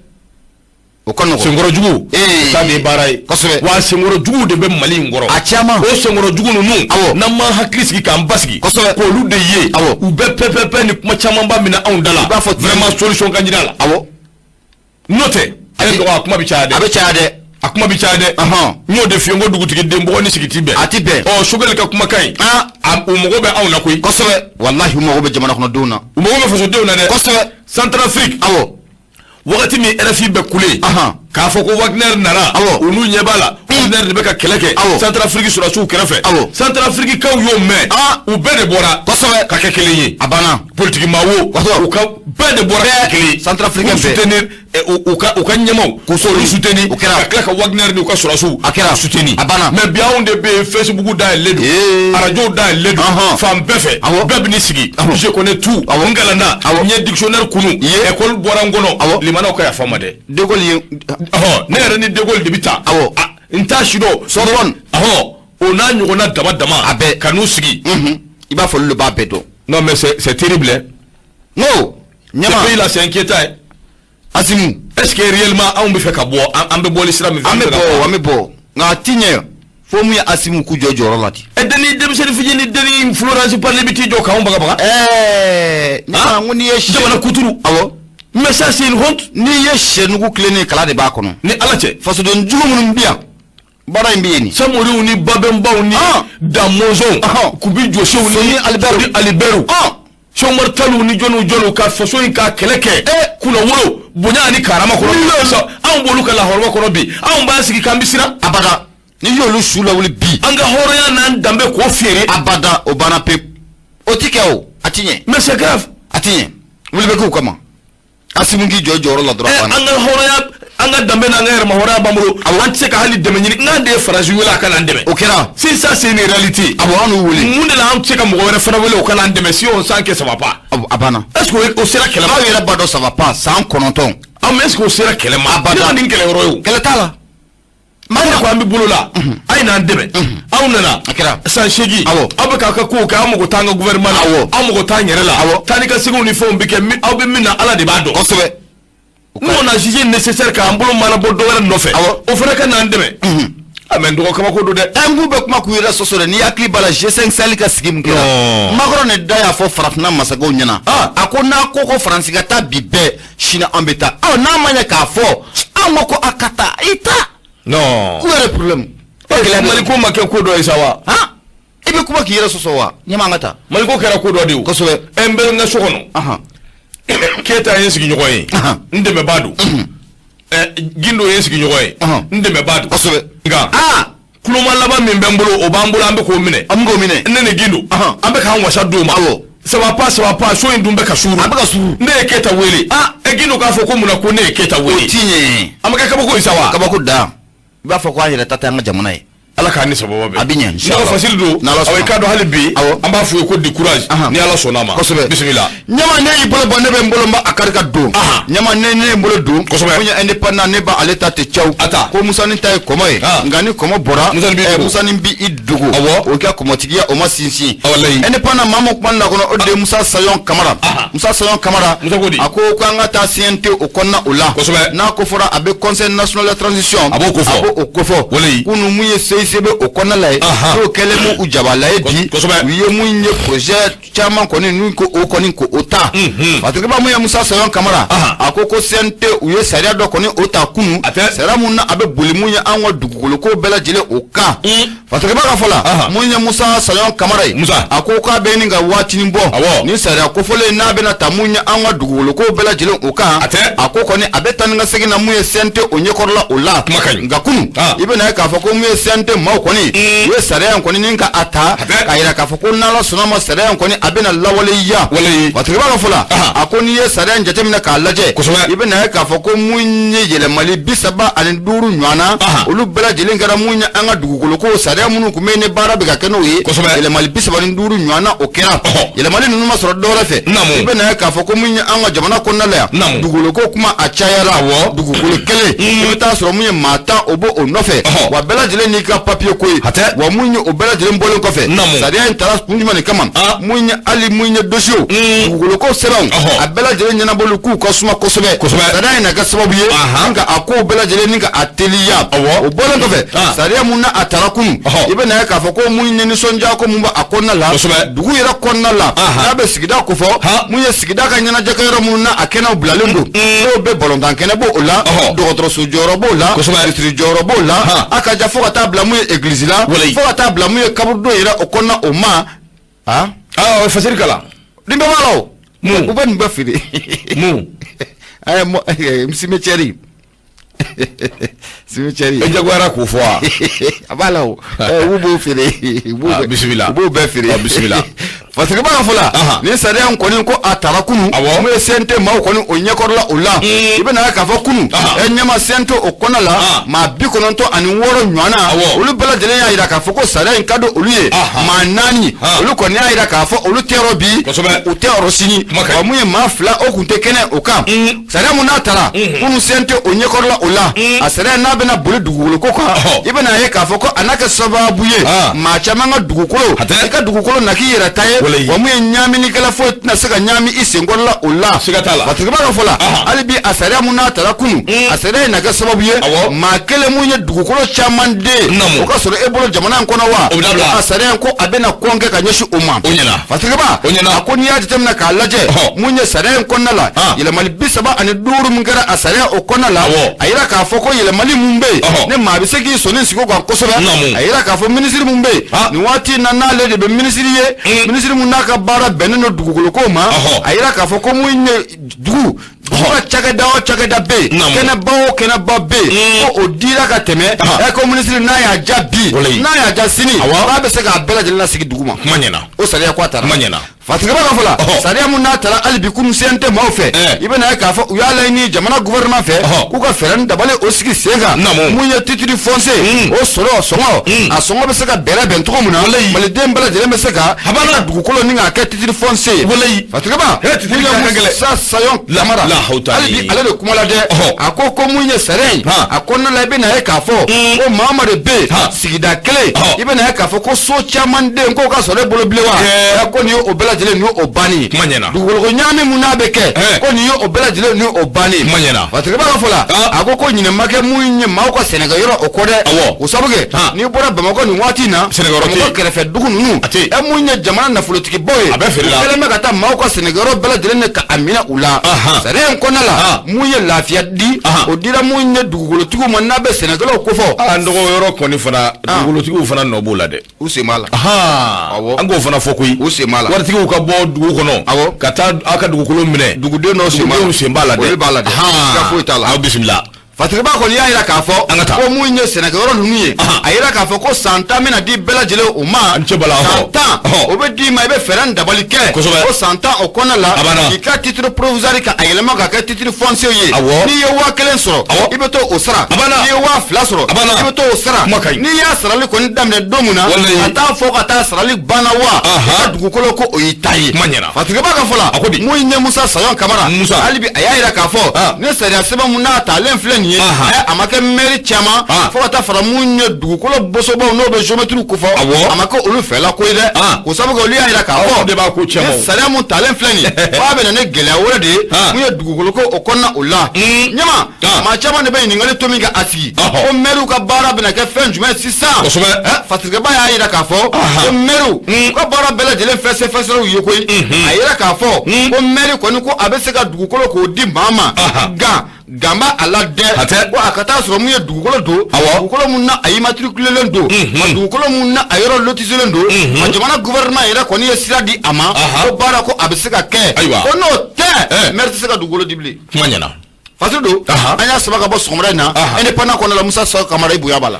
o ka nɔgɔn. Senkɔrɔ jugu, ta de ye baara ye. Wa senkɔrɔ juguw de bɛ Mali in kɔrɔ. A caman. O senkɔrɔ jugu ninnu, n'an m'an hakili sigi k'an basigi, k'olu de ye, u bɛ pɛpɛpɛ ni kuma camanba minɛ anw da la. I b'a fɔ vraiment solution ka ɲini a la. N'o tɛ, ale dɔgɔ, a kuma bɛ caya dɛ. A bɛ caya dɛ. A kuma bɛ caya dɛ. N y'o de f'i ye, n ko dugutigi den bɔgɔ ni sigi ti bɛn. A ti bɛn. Ɔ, Choguel ka kumakan in, u mago bɛ anw na koyi. Kosɛbɛ, walahi, u mago bɛ jamana kɔnɔdenw na. U mago bɛ fasodenw na dɛ. Centrafrique, wagati min RFI bɛ kule k'a fɔ ko Wagner nana, u n'u ɲɛ b'a la, Wagner de bɛ ka kɛlɛ kɛ Centrafrique sɔrɔdasiw kɛrɛfɛ, Centrafrique kaw y'o mɛn, u bɛɛ de bɔra ka kɛ kelen ye. A banna. Politique maa wo, u ka bɛɛ de bɔra ka kɛ kelen ye. Centrafricain K'u bɛɛ. soutenir, u ka ɲɛmaw k'olu soutenir, O kɛra. ka tila ka Wagner n'u ka sɔrɔdasiw A kɛra. soutenir. A banna. Mais bi, anw de bɛ yen, Facebook dayɛlɛlen don, arajow dayɛlɛlen don, fan bɛɛ fɛ, bɛɛ bɛ n'i sigi, je connais tout, n kalanna, n ye dictionnaire kunu, école bɔra n kɔnɔ, limanaw ka yafa n ma dɛ. De Gaulle ye. Ne yɛrɛ ni De Gaulle de bɛ taa. N t'a si dɔn. Sorbonne. O n'a ɲɔgɔnna dama dama. A bɛɛ. Ka n'u sigi. I b'a fɔ olu de b'a bɛɛ dɔn. Non, mais c'est terrible, hein. N ko Ce ɲama pays là, c'est inquiétant, hein. Asimu. Est-ce que réellement anw bɛ fɛ ka bɔ, an bɛ bɔli sira min fɛ? An bɛ bɔ, an bɛ bɔ, nka a ti ɲɛ fo mun ye Asimu k'u jɔ jɔyɔrɔ la ten. Ɛ, denni denmisɛnnin fitinin, denni Florence Parly bɛ t'i jɔ k'anw bagabaga. Ɲama, n ko n'i ye sɛ Jamana kuturu. Mais ça, c'est une honte. N'i ye sɛnugu tilennen, kala de b'a kɔnɔ. Ni Ala cɛ. Fasoden jugu minnu bɛ yan, baara in bɛ yen nin. Samoriw ni Babɛnbaw ni Damɔzɔnw, Kubi Jɔsew ni Soni Aliberu. Soni Aliberu, Cheikh Umar Taliw ni jɔnniw jɔnniw ka faso in ka kɛlɛ kɛ kunnawolo, bonya ani karama kɔnɔ. Anw b'olu ka lahɔrɔma kɔnɔ bi, anw b'an sigi k'an bɛ siran. Abada, n'i y'olu su lawuli bi. An ka hɔrɔnya n'an danbe k'o feere. Abada, o banna pewu, o ti kɛ, o a ti ɲɛ. Mais c'est grave. A ti ɲɛ, wuli bɛ k'u kama. Asimu k'i jɔ i jɔyɔrɔ la dɔrɔn, a banna. An ka hɔrɔnya, an ka danbe n'an ka yɛrɛma hɔrɔnya b'an bolo, an tɛ se ka hali dɛmɛ ɲini n'an de ye Faransi wele a ka n'an dɛmɛ. O kɛra. Si ça, c'est une réalité. Awɔ, an n'u wele. Mun de la an tɛ se ka mɔgɔ wɛrɛ fana wele o ka n'an dɛmɛ si on sent que ça va pas? Awɔ, a banna. Est ce que o sera kɛlɛ ma? Aw yɛrɛ b'a dɔn ça va pas, san 9. Aw, mais est ce que o sera kɛlɛ ma? Abada. Ne ma nin kɛlɛ yɔrɔ ye o. Kɛlɛ t'a la. Maa ko an bɛ bolo la, a ye n'an dɛmɛ, aw nana A kɛra. san 8. Aw bɛ k'aw ka kow kɛ, aw mago t'an ka gouvernement la, aw mago t'an yɛrɛ la. Taa ni ka seginw ni fɛnw bɛ kɛ min, aw bɛ min na, Ala de b'a dɔn. Nous, on a jugé nécessaire k'an bolo mana bɔ dɔ wɛrɛ nɔfɛ, o fana ka n'an dɛmɛ. Ah, mais n dɔgɔ, kabako don dɛ. Ɛ, n k'u bɛ kuma k'u yɛrɛ sɔsɔ dɛ. N'i hakili b'a la, G5 Sahel ka sigi min kɛra, Non. Macron de da y'a fɔ farafinna masakɛw ɲɛna. A ko n'a ko ko Faransi ka taa bi bɛɛ, sini an bɛ taa. Ɔ, n'a ma ɲɛ k'a fɔ an ko ko a ka taa, i taa. Non. K'u yɛrɛ problème. Mali ko ma kɛ ko dɔ ye sa wa? Han, i bɛ kuma k'i yɛrɛ sɔsɔ wa? Ɲɛma, an ka taa. Mali ko kɛra ko dɔ de ye o. Ɛ, n bɛ n ka so kɔnɔ. Keyita ye n sigiɲɔgɔn ye, n dɛmɛbaa don. Ɛ, Gindo ye n sigiɲɔgɔn ye, n dɛmɛbaa don. Nka kuloma laban min bɛ n bolo, o b'an bolo, an bɛ k'o minɛ. An bɛ k'o minɛ. Ne ni Gindo, an bɛ k'an wasa d'o ma. Ça va pas, ça va pas, so in dun bɛ ka suuru. A bɛ ka suuru. Ne ye Keyita wele. Ɛ, Gindo k'a fɔ ko mun na ko ne ye Keyita O wele? ti ɲɛ. An bɛ kɛ kabako ye sa wa? Kabako dan, i b'a fɔ ko an yɛrɛ ta tɛ an ka jamana ye. Ala k'an ni sababa bɛn. A bɛ ɲɛ, N'aw fasiri don. N'Ala sɔnna. Awɔ, i k'a dɔn hali bi, an b'a f'u ye ko du courage, ni Ala sɔnna a ma. Bisimila. Ɲama, ne y'i bolo bɔ, ne bɛ n bolo, n b'a a kari ka don. Ɲama, ne ye n bolo don. Mun ye Indépendant, ne b'a ale ta tɛ caw. A ta. Ko Musani ta ye kɔmɔ ye. Nka ni kɔmɔ bɔra, Musani b'i dogo. Musani bi i dogo. O ka kɔmɔtigiya o ma sinsin. Walayi. Indépendant, maa min kuma la kɔnɔ, o de ye Musa Sayon Kamara. Musa Sayon Kamara. Musa ko di? A ko k'an ka taa CNT o kɔnɔna o la. N'a ko fɔra, a bɛ Conseil national de transition. A b'o ko fɔ. A b'o ko fɔ. Walayi. Kunu mun ye CICB o kɔnɔna la ye. N'o kɛlen m'u jabala ye bi. U ye mun ye projet caman kɔni n'u ko o kɔni ko o ta. Fatigiba, mun ye Musa Sayon Kamara. A ko ko CNT u ye sariya dɔ kɔni o ta kunu. Sariya mun na a bɛ boli mun ye an ka dugukolo ko bɛɛ lajɛlen o kan. Fatigiba ka fɔ la, mun ye Musa Sayon Kamara ye. Musa. A ko k'a bɛ nin ka waatinin bɔ. Ni sariya kofɔlen n'a bɛna ta mun ye an ka dugukolo ko bɛɛ lajɛlen o kan. A ko kɔni a bɛ taa ni ka segin na mun ye CNT o ɲɛkɔrɔla o la. Kuma ka ɲi. Nka kunu, i bɛna ye k'a fɔ ko mun ye CNT maaw kɔni, u ye sariya in kɔni ni ka a ta k'a yira k'a fɔ ko n'Ala sɔnna ma, sariya in kɔni a bɛna lawaleya. Fatigiba ka fɔ la, a ko n'i ye sariya in jateminɛ k'a lajɛ, i bɛna ye k'a fɔ ko mun ye yɛlɛmali 35 ɲɔgɔnna, olu bɛɛ lajɛlen kɛra mun ye an ka dugukolo ko sariya minnu tun bɛ yen ni baara bɛ ka kɛ n'o ye. Yɛlɛmali 35 ɲɔgɔnna o kɛra. Yɛlɛmali ninnu ma sɔrɔ dɔwɛrɛ fɛ. I bɛna ye k'a fɔ ko mun ye an ka jamana kɔnɔna la yan, dugukolo ko kuma a cayara. Dugukolo kelen, i bɛ taa sɔrɔ mun ye maa 10 o b'o o nɔfɛ, wa bɛɛ lajɛlen n'i ka papiye ko ye. Wa mun ye o bɛɛ lajɛlen bɔlen kɔfɛ, sariya in taara kun jumɛn de kama? Mun ye hali mun ye dossier, dugukolo ko sɛbɛnw, a bɛɛ lajɛlen ɲɛnabɔli k'u ka suma kosɛbɛ. Sariya in na kɛ sababu ye ni ka a kow bɛɛ lajɛlen ni ka a teliya. O bɔlen kɔfɛ, sariya mun na a taara kunu, i bɛ na ye k'a fɔ ko mun ye nisɔndiya ko mun b'a a kɔnɔna la, dugu yɛrɛ kɔnɔna la, n'a bɛ sigida kofɔ, mun ye sigida ka ɲɛnajɛkɛ yɔrɔ minnu na a kɛnɛw bilalen don, n'o bɛ balontan kɛnɛ b'o la, dɔgɔtɔrɔso jɔyɔrɔ b'o la, misiri jɔyɔrɔ b'o la, a ka ja fo ka taa bila mun ye egilizi la, fo ka taa bila mun ye kaburudo yɛrɛ o kɔnɔna o ma. Aa, fasiri kalan. Nin bɛɛ b'a la o. Mun? U bɛ nin bɛɛ feere. Mun? Ɛɛ, cimetière, cimetière. E jagoyara k'o fɔ wa? A b'a la o. U b'o feere. Bisimila. U b'o bɛɛ feere. Bisimila. Fasiriba ka fɔ la nin sariya in kɔni ko a tara kunun mun ye CNT maaw kɔni o ɲɛkɔrɔla o la i bɛna k'a fɔ kunun ɲɛma CNT o kɔnɔ la maa 96 ɲɔgɔnna olu bɛɛ lajɛlen y'a jira k'a fɔ ko sariya in ka di olu ye maa 4 olu kɔni y'a jira k'a fɔ olu tɛ yɔrɔ bi u tɛ yɔrɔ sini wa mun ye maa 2 o tun tɛ kɛnɛ o kan sariya mun n'a tara kunun CNT o ɲɛkɔrɔla o la a sariya n'a bɛna boli dugukolo ko kan i bɛna ye k'a fɔ ko a n'a kɛ sababu ye maa caman ka dugukolo i ka dugukolo na k'i yɛrɛ ta ye wa mun ye ɲaaminikɛla foyi tɛna se ka ɲaami i senkɔrɔla o la siga t'a la Fasiriba ka fɔ la hali bi a sariya mun n'a tara kunun a sariya in na kɛ sababu ye maa kelen mun ye dugukolo caman den o ka sɔrɔ e bolo jamana in kɔnɔ wa a sariya in ko a bɛna kɔn kɛ ka ɲɛsin o ma Fasiriba a ko n'i y'a jateminɛ k'a lajɛ mun ye sariya in kɔnɔna la yɛlɛmali 35 min kɛra a sariya o kɔnɔna la a yira k'a fɔ ko yɛlɛmali mun bɛ yen ne maa bɛ se k'i sɔnin sigi o kan kosɛbɛ a yira k'a fɔ minisiri mun bɛ yen nin waati in na n'ale de bɛ minisiri ye minisiri mun n'a ka baara bɛnnen don dugukolo ko ma a yira k'a fɔ ko mun ye dugu ka cakɛda o cakɛda bɛ yen kɛnɛba o kɛnɛba bɛ yen ko o dira ka tɛmɛ ɛ ko minisiri n'a y'a ja bi n'a y'a ja sini k'a bɛ se k'a bɛɛ lajɛlen lasigi dugu ma o sariya ko a taara Fasiriba ka fɔ la sariya mun n'a tara hali bi kunun CNT maaw fɛ i bɛna ye k'a fɔ u y'a laɲini jamana gouvernement fɛ k'u ka fɛɛrɛ ni dabali o sigi sen kan mun ye titre foncier o sɔrɔ sɔngɔ a sɔngɔ bɛ se ka bɛrɛ bɛn cogo min na maliden bɛɛ lajɛlen bɛ se ka a dugukolo ni k'a kɛ titre foncier ye Fasiriba Musa Sayon Kamara hali bi ale de kuma la dɛ a ko ko mun ye sariya in a kɔnɔna la i bɛna ye k'a fɔ ko maa o maa de bɛ yen sigida kelen i bɛna ye k'a fɔ ko so caman den k'o ka sɔrɔ e bolo bilen wa ko nin ye o bɛɛ lajɛlen nin ye o bannen ye dugukoloko ɲaami mun n'a bɛ kɛ ko nin ye o bɛɛ lajɛlen nin ye o bannen ye Fasiriba ka fɔ la a ko ko ɲinɛ ma kɛ mun ye maaw ka sɛnɛkɛyɔrɔ o kɔ dɛ o sabu kɛ n'i bɔra Bamakɔ nin waati in na Bamakɔ kɛrɛfɛ dugu ninnu ɛ mun ye jamana nafolotigibaw ye a bɛɛ feerela u kɛlen bɛ ka taa maaw ka sɛnɛkɛyɔrɔ bɛɛ lajɛlen de ka a minɛ u la sariya in kɔnɔna la mun ye lafiya di o dira mun ye dugukolotigiw ma n'a bɛ sɛnɛkɛlaw kofɔ an dɔgɔ yɔrɔ kɔni fana dugukolotigiw fana nɔ b'o la dɛ u sen b'a la an k'o fana fɔ koyi u sen b'a la waritigiw ka bɔ dugu kɔnɔ awɔ ka taa aw ka dugukolo minɛ duguden dɔw sen b'a la dɛ olu b'a la dɛ siga foyi t'a la aw bisimila Fasiriba kɔni y'a jira k'a fɔ An ka taa. ko mun ye sɛnɛkɛyɔrɔ ninnu ye Ahan. a yira k'a fɔ ko san 10 bɛna di bɛɛ lajɛlen o ma An cɛ bala, ɔhɔ. san 10 Ɔhɔ. o bɛ d'i ma i bɛ fɛɛrɛ ni dabali kɛ Kosɛbɛ. o san 10 o kɔnɔna la A banna. k'i ka titre provisoire ka a yɛlɛma ka kɛ titre foncier ye Awɔ. n'i ye 1000 sɔrɔ Awɔ. i bɛ t'o sara A banna. n'i ye 2000 sɔrɔ A banna. i bɛ t'o sara Kuma ka ɲi. n'i y'a sarali kɔni daminɛ don min na Walayi. ka taa fɔ ka taa sarali banna wa Ahan. i ka dugukolo ko o y'i ta ye Kuma ɲɛna. Fasiriba ka fɔ la A ko di? mun ye Musa Sayon Kamara Musa. hali bi a y'a jira k'a fɔ Ah. ni sariya sɛbɛn mun n'a talen filɛ nin ye a ma kɛ mɛri caman fo ka taa fara mun ye dugukolo bosobaw n'o bɛ géomètre kofɔ a ma kɛ olu fɛla ko ye dɛ k'o sababu kɛ olu y'a jira k'a fɔ de b'a ko cɛn ni sariya mun talen filɛ nin ye k'a bɛ na ni gɛlɛya wɛrɛ de ye mun ye dugukolo ko o kɔnɔna o la ɲama maa caman de bɛ ɲininkali to min kɛ a sigi ko mɛriw ka baara bɛna kɛ fɛn jumɛn sisan Fasirikɛba y'a jira k'a fɔ ko mɛriw u ka baara bɛɛ lajɛlen fɛsɛfɛsɛw ye koyi a yira k'a fɔ ko mɛri kɔni ko a bɛ se ka dugukolo k'o di maa ma nka gan b'a a la dɛ ko a ka taa sɔrɔ mun ye dugukolo don dugukolo mun na a immatriculelen don wa dugukolo mun na a yɔrɔ lotiselen don wa jamana gouvernement yɛrɛ kɔni ye sira di a ma ko baara ko a bɛ se ka kɛ ko n'o tɛ maire tɛ se ka dugukolo di bilen. Kuma ɲɛna. Fasiri don an y'a sama ka bɔ sɔgɔmada in na indépendant kɔnɔna la Musa Saw Kamara i bonya b'a la.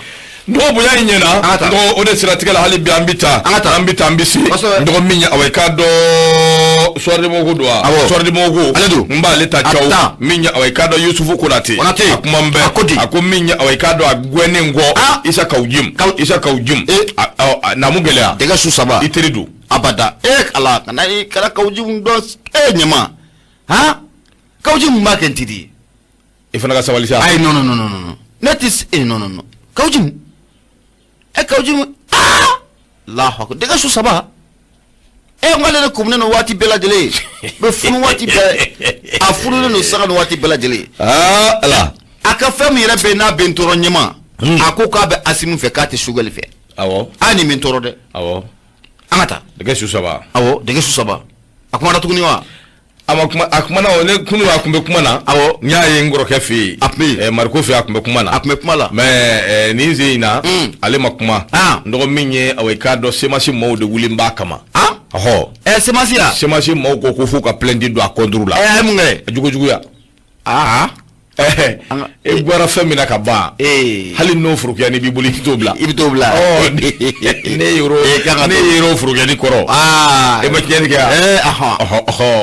Dɔgɔ bonya in ɲɛna dɔgɔ o de siratigɛ la hali bi an bɛ taa an ka taa an bɛ taa an bɛ se dɔgɔ min ye awa i k'a dɔn Soir de Bamako don wa Soir de Bamako ale don n b'ale ta caw min ye awa i k'a dɔn Yusufu Konate Konate a kuma n bɛɛ a ko di a ko min ye awa i k'a dɔn a gɛnnen kɔ Isa Kawu Jim Isa Kawu Jim namu gɛlɛya dɛgɛ su saba i teri don abada e ala kana i kɛra Kawu Jim dɔn e ɲama han Kawu Jim mun b'a kɛ n teri ye i fana ka sabali sa ayi non non non non non ne tɛ e non non non Kawu Jim e Kawu Jim aa Alahu akubar dɛgɛ su saba e n k'ale de kumunen don waati bɛɛ lajɛlen bɛ funu waati bɛɛ a fununen don sanga ni waati bɛɛ lajɛlen aa ala a ka fɛn min yɛrɛ bɛ yen n'a bɛ n tɔɔrɔ ɲɛma a ko k'a bɛ Asimu fɛ k'a tɛ Sogɛli fɛ awɔ a nin bɛ n tɔɔrɔ dɛ awɔ an ka taa dɛgɛ su saba awɔ dɛgɛ su saba a kumana tuguni wa a ma kuma a kumana o ne kunu a tun bɛ kuma na awɔ n y'a ye n kɔrɔkɛ fɛ yen a tun bɛ yen Mariko fɛ yen a tun bɛ kuma na a tun bɛ kuma la mais nin sen in na ale ma kuma n dɔgɔ min ye awa i k'a dɔn CMAS maaw de wuli b'a kama ɔhɔ ɛ CMAS ya CMAS maaw ko ko f'u ka plainte don a contre la ɛ a ye mun kɛ jogojuguya aa E bɔra fɛn min na ka ban, hali n'o forokiyani b'i bolo, i t'o bila. I bɛ t'o bila. Ne ne yer'o forokiyani kɔrɔ, e ma tiɲɛni kɛ?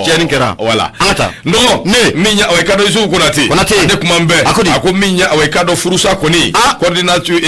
Tiɲɛni kɛra. Wala. An ka taa. N dɔgɔ, Ne. Min ye, awa, i ka dɔn Isufu Konate. Konate. Ne kuma n bɛɛ. A ko di? A ko min ye, awa, i ka dɔn furusa kɔni, coordination,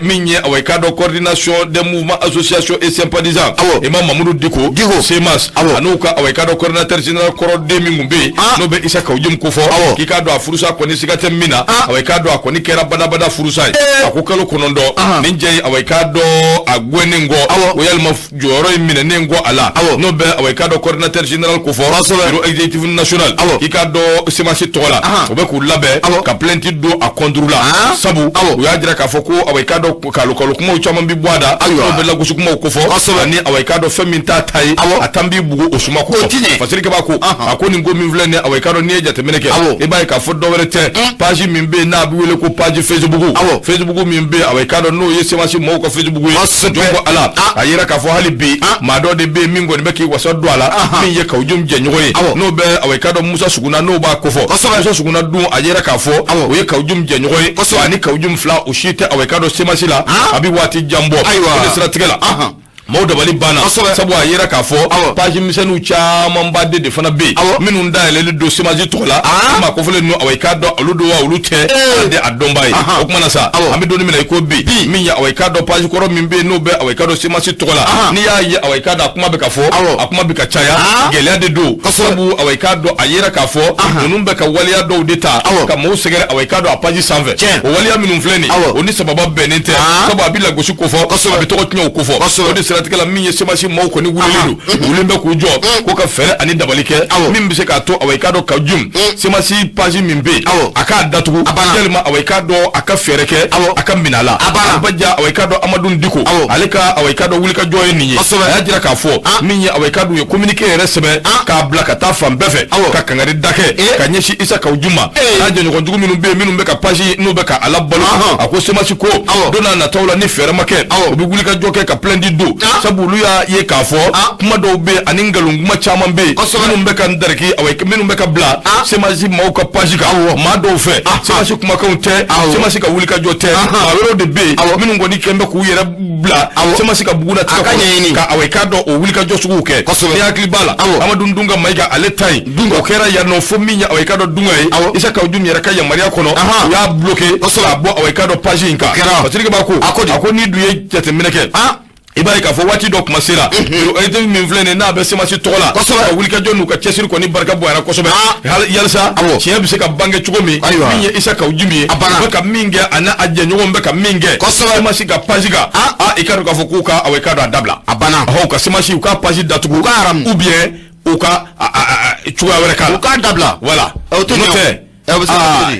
min ye, awa, i ka dɔn coordination des mouvements, associations et sympathisants, Imam Mamudu Diko. Diko. CMAS. An'u ka, awa, i ka dɔn coordinateur général kɔrɔden min tun bɛ yen, n'o bɛ Isa Kawu Jim kofɔ, k'i k'a dɔn a furusa kɔni siga tɛ min na, awa, i k'a dɔn a kɔni kɛra badabada furusa ye. A ko kalo 9 nin jɛ ye, awa, i k'a dɔn a gɛnnen kɔ, o yalima jɔyɔrɔ in minɛnen kɔ a la, n'o bɛ, awa, i k'a dɔn coordinateur général kofɔ, bureau exécutif national, k'i k'a dɔn CMAS tɔgɔ la, u bɛ k'u labɛn ka plainte don a contre la, sabu u y'a jira k'a fɔ ko, awa, i k'a dɔn kalo kalo kumaw caman bɛ bɔ a da, n'o bɛ lagosi kumaw kofɔ, ani, awa, i k'a dɔn fɛn min t'a ta ye, a tan b'i bugu o suma kofɔ. Fasiri Kaba ko, a ko nin ko min filɛ nin ye, awa, i k'a dɔn n'i ye jateminɛ kɛ, i b'a ye k'a fɔ dɔwɛrɛ tɛ, page min bɛ yen n'a bɛ wele ko page Facebook, Facebook min bɛ yen, awa, i k'a dɔn n'o ye CMAS mɔgɔw ka Facebook ye. Jɔn ko Ala, a yira k'a fɔ hali bi maa dɔ de bɛ yen min kɔni bɛ k'i wasa don a la, min ye Kawu Jim jɛɲɔgɔn ye, n'o bɛ, awa, i k'a dɔn Musa Suguna, n'o b'a kofɔ. Musa Suguna dun, a yira k'a fɔ o ye Kawu Jim jɛɲɔgɔn ye, ani Kawu Jim fila, o si tɛ, awa, i k'a dɔn CMAS la a bɛ waati jan bɔ. O de siratigɛ la, maaw dabali banna, sabu a yira k'a fɔ page misɛnninw camanba de fana bɛ yen minnu dayɛlɛlen don CMAS tɔgɔ la. Maa kofɔlen ninnu, awa, i k'a dɔn olu don wa olu tɛ, ala de a dɔnba ye. O kuma na sa, an bɛ don min na i ko bi, min ye, awa, i k'a dɔn page kɔrɔ min bɛ yen n'o bɛ, awa, i k'a dɔn CMAS tɔgɔ la, n'i y'a ye, awa, i k'a dɔn a kuma bɛ ka fɔ, a kuma bɛ ka caya, gɛlɛya de don, sabu, awa, i k'a dɔn a yira k'a fɔ ninnu bɛ ka waleya dɔw de ta ka maaw sɛgɛrɛ, awa, i k'a dɔn a page sanfɛ. O waleya minnu filɛ nin ye, o ni sababa bɛnnen tɛ, sabu a bɛ lagosi kofɔ, a bɛ tɔgɔ tiɲɛ o kofɔ. O de siratigɛ la, min ye CMAS maaw kɔni wulilen don, wulilen bɛ k'u jɔ ko ka fɛɛrɛ ani dabali kɛ min bɛ se k'a to, awa, i k'a dɔn Kawu Jim CMAS page min bɛ yen, a k'a datugu, yalima, awa, i k'a dɔn a ka fɛɛrɛ kɛ a ka minɛ a la. A ba ja, awa, i k'a dɔn Amadu Diko, ale ka, awa, i k'a dɔn wulikajɔ ye nin ye. A y'a jira k'a fɔ min ye, awa, i k'a dɔn u ye communiqué yɛrɛ sɛbɛn k'a bila ka taa fan bɛɛ fɛ, ka kangari da kɛ ka ɲɛsin Isa Kawu Jim ma n'a jɛɲɔgɔn jugu minnu bɛ yen, minnu bɛ ka page n'u bɛ ka a labalo. A ko CMAS ko don n'a nataw la, ni fɛɛrɛ ma kɛ, u bɛ wulikajɔ kɛ ka plainte don, sabu olu y'a ye k'a fɔ kuma dɔw bɛ yen ani nkalon kuma caman bɛ yen minnu bɛ ka n dariki, awa, minnu bɛ ka bila CMAS maaw ka page kan maa dɔw fɛ. CMAS kumakanw tɛ, CMAS ka wulikajɔ tɛ, maa wɛrɛw de bɛ yen minnu kɔni kɛn bɛ k'u yɛrɛ bila CMAS ka bugu latigɛ kɔnɔ ka, awa, i k'a dɔn o wulikajɔ suguw kɛ. Ni hakili b'a la, Amadu Dunga Mayiga, ale ta yen o kɛra yan nɔ fo min ye, awa, i k'a dɔn Dunga ye Isa Kawu Jim yɛrɛ ka yamaruya kɔnɔ, u y'a bloqué k'a bɔ, awa, i k'a dɔn page in kan. Fasirike b'a ko, a ko n'i dun ye jateminɛ kɛ, i b'a ye k'a fɔ waati dɔ kuma sera, bureau exécutif min filɛ nin ye n'a bɛ CMAS tɔgɔ la, ka wulikajɔ n'u ka cɛsiri kɔni barika bonyana kosɛbɛ, yalisa tiɲɛ bɛ se ka bange cogo min. Min ye Isa Kawu Jim ye, u bɛ ka min kɛ, a n'a a jɛɲɔgɔnw bɛ ka min kɛ CMAS ka page kan, i k'a dɔn k'a fɔ k'u ka, awa, i k'a dɔn a dabila. A banna. Ɔhɔ, u ka CMAS, u ka page datugu, u ka haramu, ou bien u ka cogoya wɛrɛ k'a la. U k'a dabila. Voilà. O tɛ n'o ɲɛ. tɛ,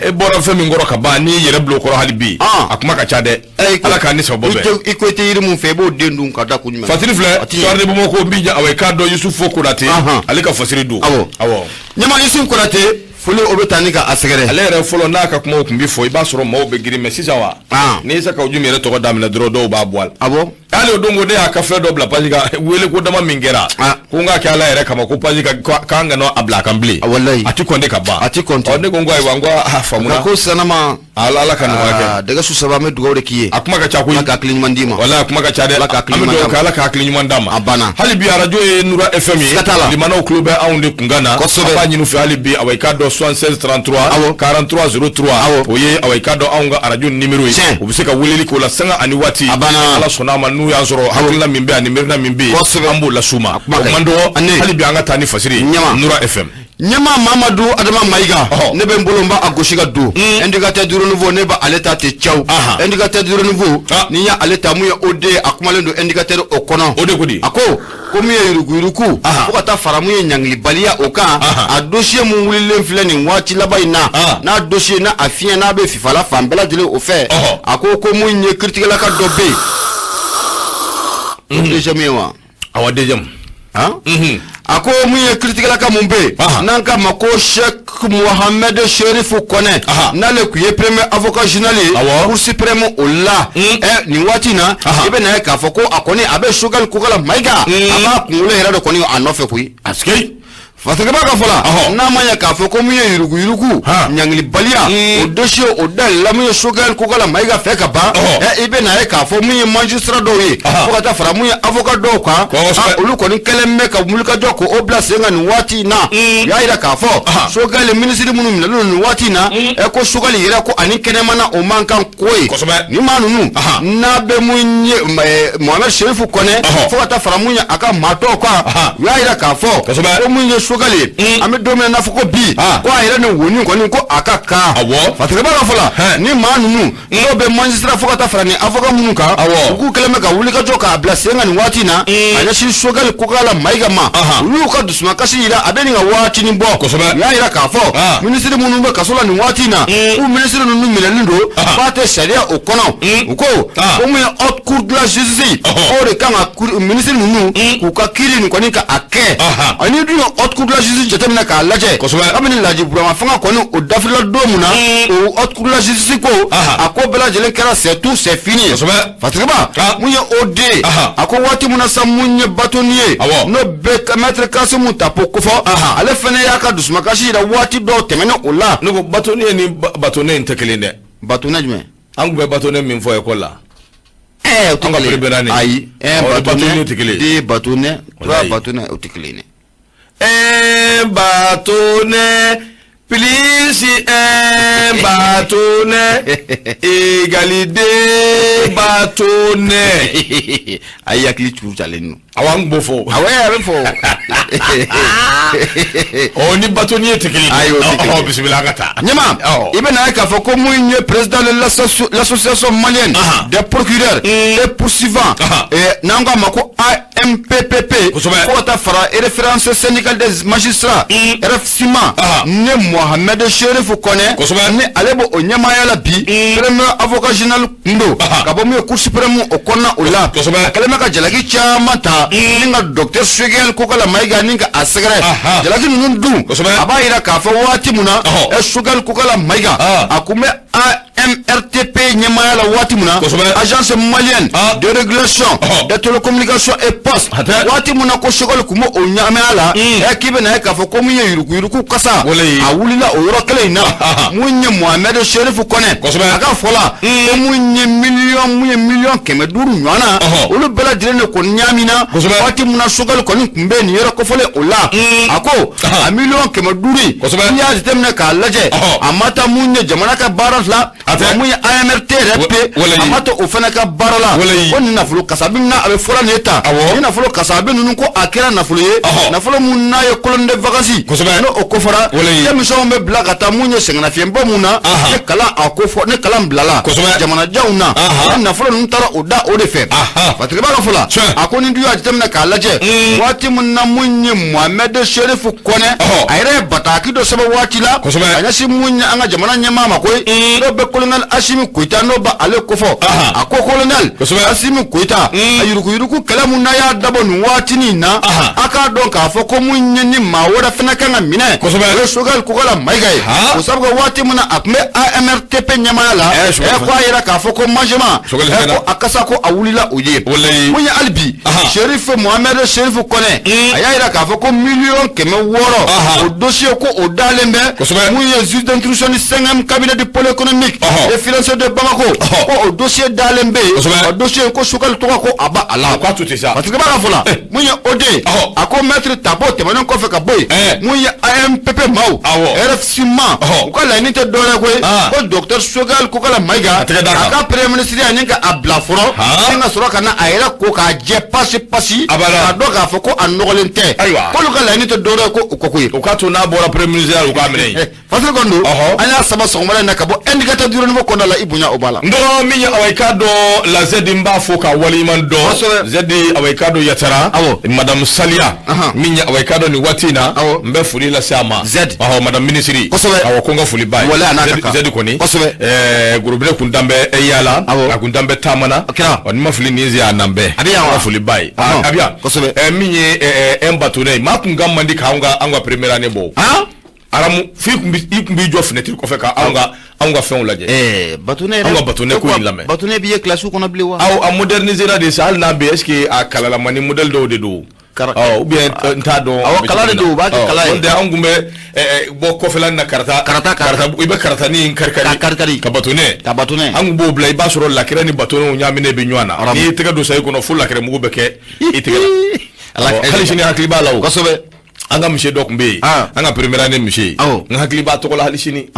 e bɔra fɛn min kɔrɔ ka ban, n'i yɛrɛ bila o kɔrɔ hali bi, a kuma ka ca dɛ. Ala k'a ni sababu bɛn. I ko i tɛ yiri mun fɛ, i b'o den dun ka da kun jumɛn? Fasiri filɛ, Soir de Bamako, n b'i ja, awa, i k'a dɔn Yusufu Konate, ale ka fasiri don. Awɔ, ɲama Yusufu Konate, foli o bɛ taa ni ka a sɛgɛrɛ. Ale yɛrɛ fɔlɔ n'a ka kumaw tun bɛ fɔ, i b'a sɔrɔ maaw bɛ girin, mais sisan wa, n'i Isa Kawu Jim yɛrɛ tɔgɔ daminɛ dɔrɔn, dɔw b'a bɔ a la. Hali o don ko ne y'a ka fɛn dɔ bila page kan, wele ko dama min kɛra ko n k'a kɛ Ala yɛrɛ kama, ko page k'an kana a bila a kan bilen. Walayi. A ti compter ka ban. A ti compter. Ɔ, ne ko n ko ayiwa, n ko a faamuna. Ko sanama. Ala, Ala ka nɔgɔya kɛ. Dɛgɛ su saba, an bɛ dugawu de k'i ye. A kuma ka ca koyi. Ala ka hakili ɲuman d'i ma. Walayi, a kuma ka ca dɛ. Ala ka hakili An bɛ ɲuman dugawu d'a ma. kɛ, Ala ka hakili ɲuman d'a ma. A banna. Hali bi arajo ye Nura FM ye. Siga t'a la. Limanaw tulo bɛ anw de kunkan na. Kosɛbɛ. An b'a ɲini u fɛ hali bi, awa, i k'a dɔn 76 33 43 03, o ye, awa, i k'a dɔn anw ka arajo numéro ye. U bɛ se ka weleli k'o la sanga ani waati. A banna. Ala sɔnna a ma, n'u y'an sɔrɔ, hakilina min bɛ ani miirina min bɛ yen, an b'o las'u ma. kuma O ka ɲi. man dɔgɔ. Ani. Hali bi an ka taa ni fasiri ye. Ɲama. Nura FM. Ɲɛma Mamadu Adama Mayiga, ne bɛ n bolo, n b'a gosi ka don Indicateur du Renouveau, ne b'ale ta ten caw. Indicateur du Renouveau, n'i y'ale ta, mun ye o den a kumalen don indicateur o kɔnɔ. O de ko di? A ko ko min ye yuruguyurugu, fo ka taa fara mun ye ɲangilibaliya o kan, a dossier mun wulilen filɛ nin waati laban in na, n'a dossier n'a a fiɲɛ n'a bɛ fifala fan bɛɛ lajɛlen o fɛ. A ko ko mun ye kiritigɛlaka dɔ bɛ yen, o deuxième ye wa? Awa, deuxième. A ko mun ye kiritigɛlaka mun bɛ yen n'an k'a ma ko Sheikh Mohamed Sherif Kɔnɛ, n'ale tun ye premier avocat général ye Cour suprême o la, ɛ nin waati in na, i bɛ na ye k'a fɔ ko a kɔni a bɛ Choguel Kokala Mayiga, a b'a kunkolo yɛrɛ de kɔni a nɔfɛ koyi. Asikei. Fasakɛba ka fɔ la n'a ma ɲɛ k'a fɔ ko min ye yuruguyurugu ɲangilibaliya o dossier o dayɛlɛla min ye Choguel Kokalla Maïga fɛ ka ban i bɛ n'a ye k'a fɔ min ye magistrat dɔw ye fo ka taa fara mun ye avocat dɔw kan olu kɔni kɛlen bɛ ka wulikajɔ k'o bila sen kan nin waati in na u y'a jira k'a fɔ Choguel minisiri minnu minɛlen don nin waati in na ko Choguel yɛrɛ ko ani kɛnɛmana o man kan ko ye ni maa ninnu n'a bɛ mun ye Mohamed Chérif Kɔnɛ fo ka taa fara mun ye a ka maa tɔw kan u y'a jira k'a fɔ ko mun ye Choguel ye an bɛ don min na n'a fɔ ko bi ko a yɛrɛ ni woni kɔni ko a ka kan Fasakɛba ka fɔ la ni maa ninnu n'o bɛ magistrat fo ka taa fara ni avocat minnu kan u k'u kɛlen bɛ ka wulikajɔ k'a bila sen kan nin waati in na ka ɲɛsin Choguel Kokalla Maïga ma u y'u ka dusumakasi jira a bɛ nin ka waatinin bɔ u y'a jira k'a fɔ minisiri minnu bɛ kaso la nin waati in na k'u minisiri ninnu minɛlen don k'a tɛ sariya o kɔnɔ u ko ko mun ye haute cour de la justice o de kan ka minisiri ninnu k'u ka kiiri nin kɔni ka a kɛ ani dun ye haute cour de la justice jateminɛ k'a lajɛ kabini Laji Burama fanga kɔni o dafirila don min na o haute cour de la justice ko a ko bɛɛ lajɛlen kɛra c'est tout c'est fini Fasakɛba mun ye OD a ko waati min na sa mun ye bâtonnier n'o bɛ maître Kassoum Tapo kofɔ ale fana y'a ka dusumakasi jira waati dɔw tɛmɛnen o la. Ne ko bâtonnier ni bâtonnet in tɛ kelen dɛ. Bâtonnet jumɛn? An tun bɛ bâtonnet min fɔ école la. O tɛ kelen ye. Ayi un bâtonnet tɛ kelen ye. Deux bâtonnets trois bâtonnets o tɛ kelen ye. Un bâtonnet plus un bâtonnet égale deux bâtonnets. Ayi hakili curu jalen don. Awɔ an tun b'o fɔ. Awɔ a bɛ fɔ. Ɔ ni bâtonnier tɛ kelen ye. Ayi o tɛ kelen ye. Ɔ bisimila an ka taa. Ɲɛma i bɛ n'a ye k'a fɔ ko mun ye président de l'association malienne des procureurs et poursuivants n'an k'a ma ko AMPPP Kosɛbɛ. Fo ka taa fara référence syndical des magistrats RFSIMA ne Mohamed Chérif Kɔnɛ Kosɛbɛ. ni ale b'o o ɲɛmaaya la bi premier avocat général kun don ka bɔ mun ye cour suprême o kɔnɔna o la Kosɛbɛ. A kɛlen bɛ ka jalaki caman ta ni ka docteur Choguel Kokalla Maïga ni ka a sɛgɛrɛ jalaki ninnu dun Kosɛbɛ. A b'a jira k'a fɔ waati min na Choguel Kokalla Maïga a kun bɛ AMRTP ɲɛmaaya la waati min na agence malienne de régulation des télécommunications et postes waati min na ko Choguel kun b'o ɲɛmaaya la k'i bɛ na ye k'a fɔ ko mun ye yuruguyurugu kasa a wulila o yɔrɔ kelen in na mun ye Mohamed Chérif Kɔnɛ a ka fɔ la ko mun ye miliyɔn 500 ɲɔgɔn na olu bɛɛ lajɛlen de kɔni ɲaamina waati min na Choguel kɔni tun bɛ nin yɔrɔ kofɔlen o la a ko a miliyɔn 500 n'i y'a jateminɛ k'a lajɛ a ma taa mun ye jamana ka baara la a mun ye AMRT yɛrɛ pe a ma taa o fana ka baara la ko nin nafolo kasabi min na a bɛ fɔra nin ye tan nin nafolo kasabi ninnu ko a kɛra nafolo ye nafolo mun n'a ye colonie de vacances n'o o kofɔra denmisɛnw bɛ bila ka taa mun ye sɛgɛnnafiɲɛbɔ mun na ne kalan a ko fɔ ne kalan bilala jamanajanw na ni nafolo ninnu taara o da o de fɛ Patrick b'a ka fɔ la a ko ni du y'a jateminɛ k'a lajɛ waati min na mun ye Mohamed Chérif Kɔnɛ a yɛrɛ ye bataki dɔ sɛbɛn waati la ka ɲɛsin mun ye an ka jamana ɲɛmaa ma koyi n'o bɛ colonel Assimi Goïta n'o bɛ ale kofɔ a ko colonel Assimi Goïta a yuruguyurugu kɛlɛ mun n'a y'a dabɔ nin waatinin in na a k'a dɔn k'a fɔ ko mun ye ni maa wɛrɛ fana kan ka minɛ o ye Choguel Kokalla Maïga ye o sabu kɛ waati min na a tun bɛ AMRTP ɲɛmaaya la ko a yira k'a fɔ ko manjema ko a kasa ko a wulila o ye mun ye hali bi Chérif Mohamed Chérif Kɔnɛ a y'a yira k'a fɔ ko 600 000 o dossier ko o dalen bɛ mun ye juge d'instruction du 5e cabinet du pôle économique et financier de Bamako ko o dossier dalen bɛ yen o dossier ko Choguel tɔgɔ ko a b'a la k'a to ten sa parce que b'a ka fɔ la mun ye OD a ko maître Tapo tɛmɛnen kɔfɛ ka bɔ yen mun ye AMPP maaw RFSIMA u ka laɲini tɛ dɔwɛrɛ koyi ko docteur Choguel Kokalla Maïga a ka premier ministre ya ni ka a bila fɔlɔ ni ka sɔrɔ ka na a yɛrɛ ko k'a jɛ pasi pasi k'a dɔn k'a fɔ ko a nɔgɔlen tɛ k'olu ka laɲini tɛ dɔwɛrɛ ko o kɔ koyi o k'a to n'a bɔra premier ministre ya u k'a minɛ yen Fasiri kɔni don an y'a saba sɔgɔmada in na ka bɔ indicateur du renouveau kɔnɔna la i bonya o b'a la n dɔgɔ min ye awa i k'a dɔn la Zedi n b'a fo k'a waleɲuman dɔn Zedi awa i k'a dɔn Yatara madame Saliya min ye awa i k'a dɔn nin waati in na n bɛ foli lase a ma Zedi madame ministre awɔ ko n ka foli b'a ye Zedi kɔni gorobinɛ kun dan bɛ yaala a kun dan bɛ taama na ɔ ni ma fili nin sen a nan bɛɛ a bɛ yan wa foli b'a ye a bɛ yan min ye un bâtonnet ye maa kun ka man di k'anw ka première année bɔ aramu f'i kun i kun b'i jɔ fenêtre kɔfɛ ka anw ka fɛnw lajɛ bâtonnet anw ka bâtonnet ko in lamɛn bâtonnet b'i ye classe kɔnɔ bilen wa awɔ a moderniser la de sa hali n'a bɛ est ce que a kalalamani modèle dɔw de don Ou bien n t'a dɔn. Awɔ, kala de don, u b'a kɛ kala ye. N'o tɛ anw tun bɛ bɔ kɔfɛla na karata. Karata karata i bɛ karatani kari kari. Ka kari kari. Ka batonɛ. Ka batonɛ. An tun b'o bila i b'a sɔrɔ lakɛrɛ ni batonɛw ɲaaminen bɛ ɲɔgɔn na. N'i y'i tɛgɛ don sayi kɔnɔ fo lakɛrɛ mugu bɛ kɛ i tɛgɛ la. Hali sini hakili b'a la o. Kosɛbɛ. An ka monsieur dɔ tun bɛ yen. An ka première année monsieur ye. Awɔ. N hakili b'a tɔgɔ la hali sini.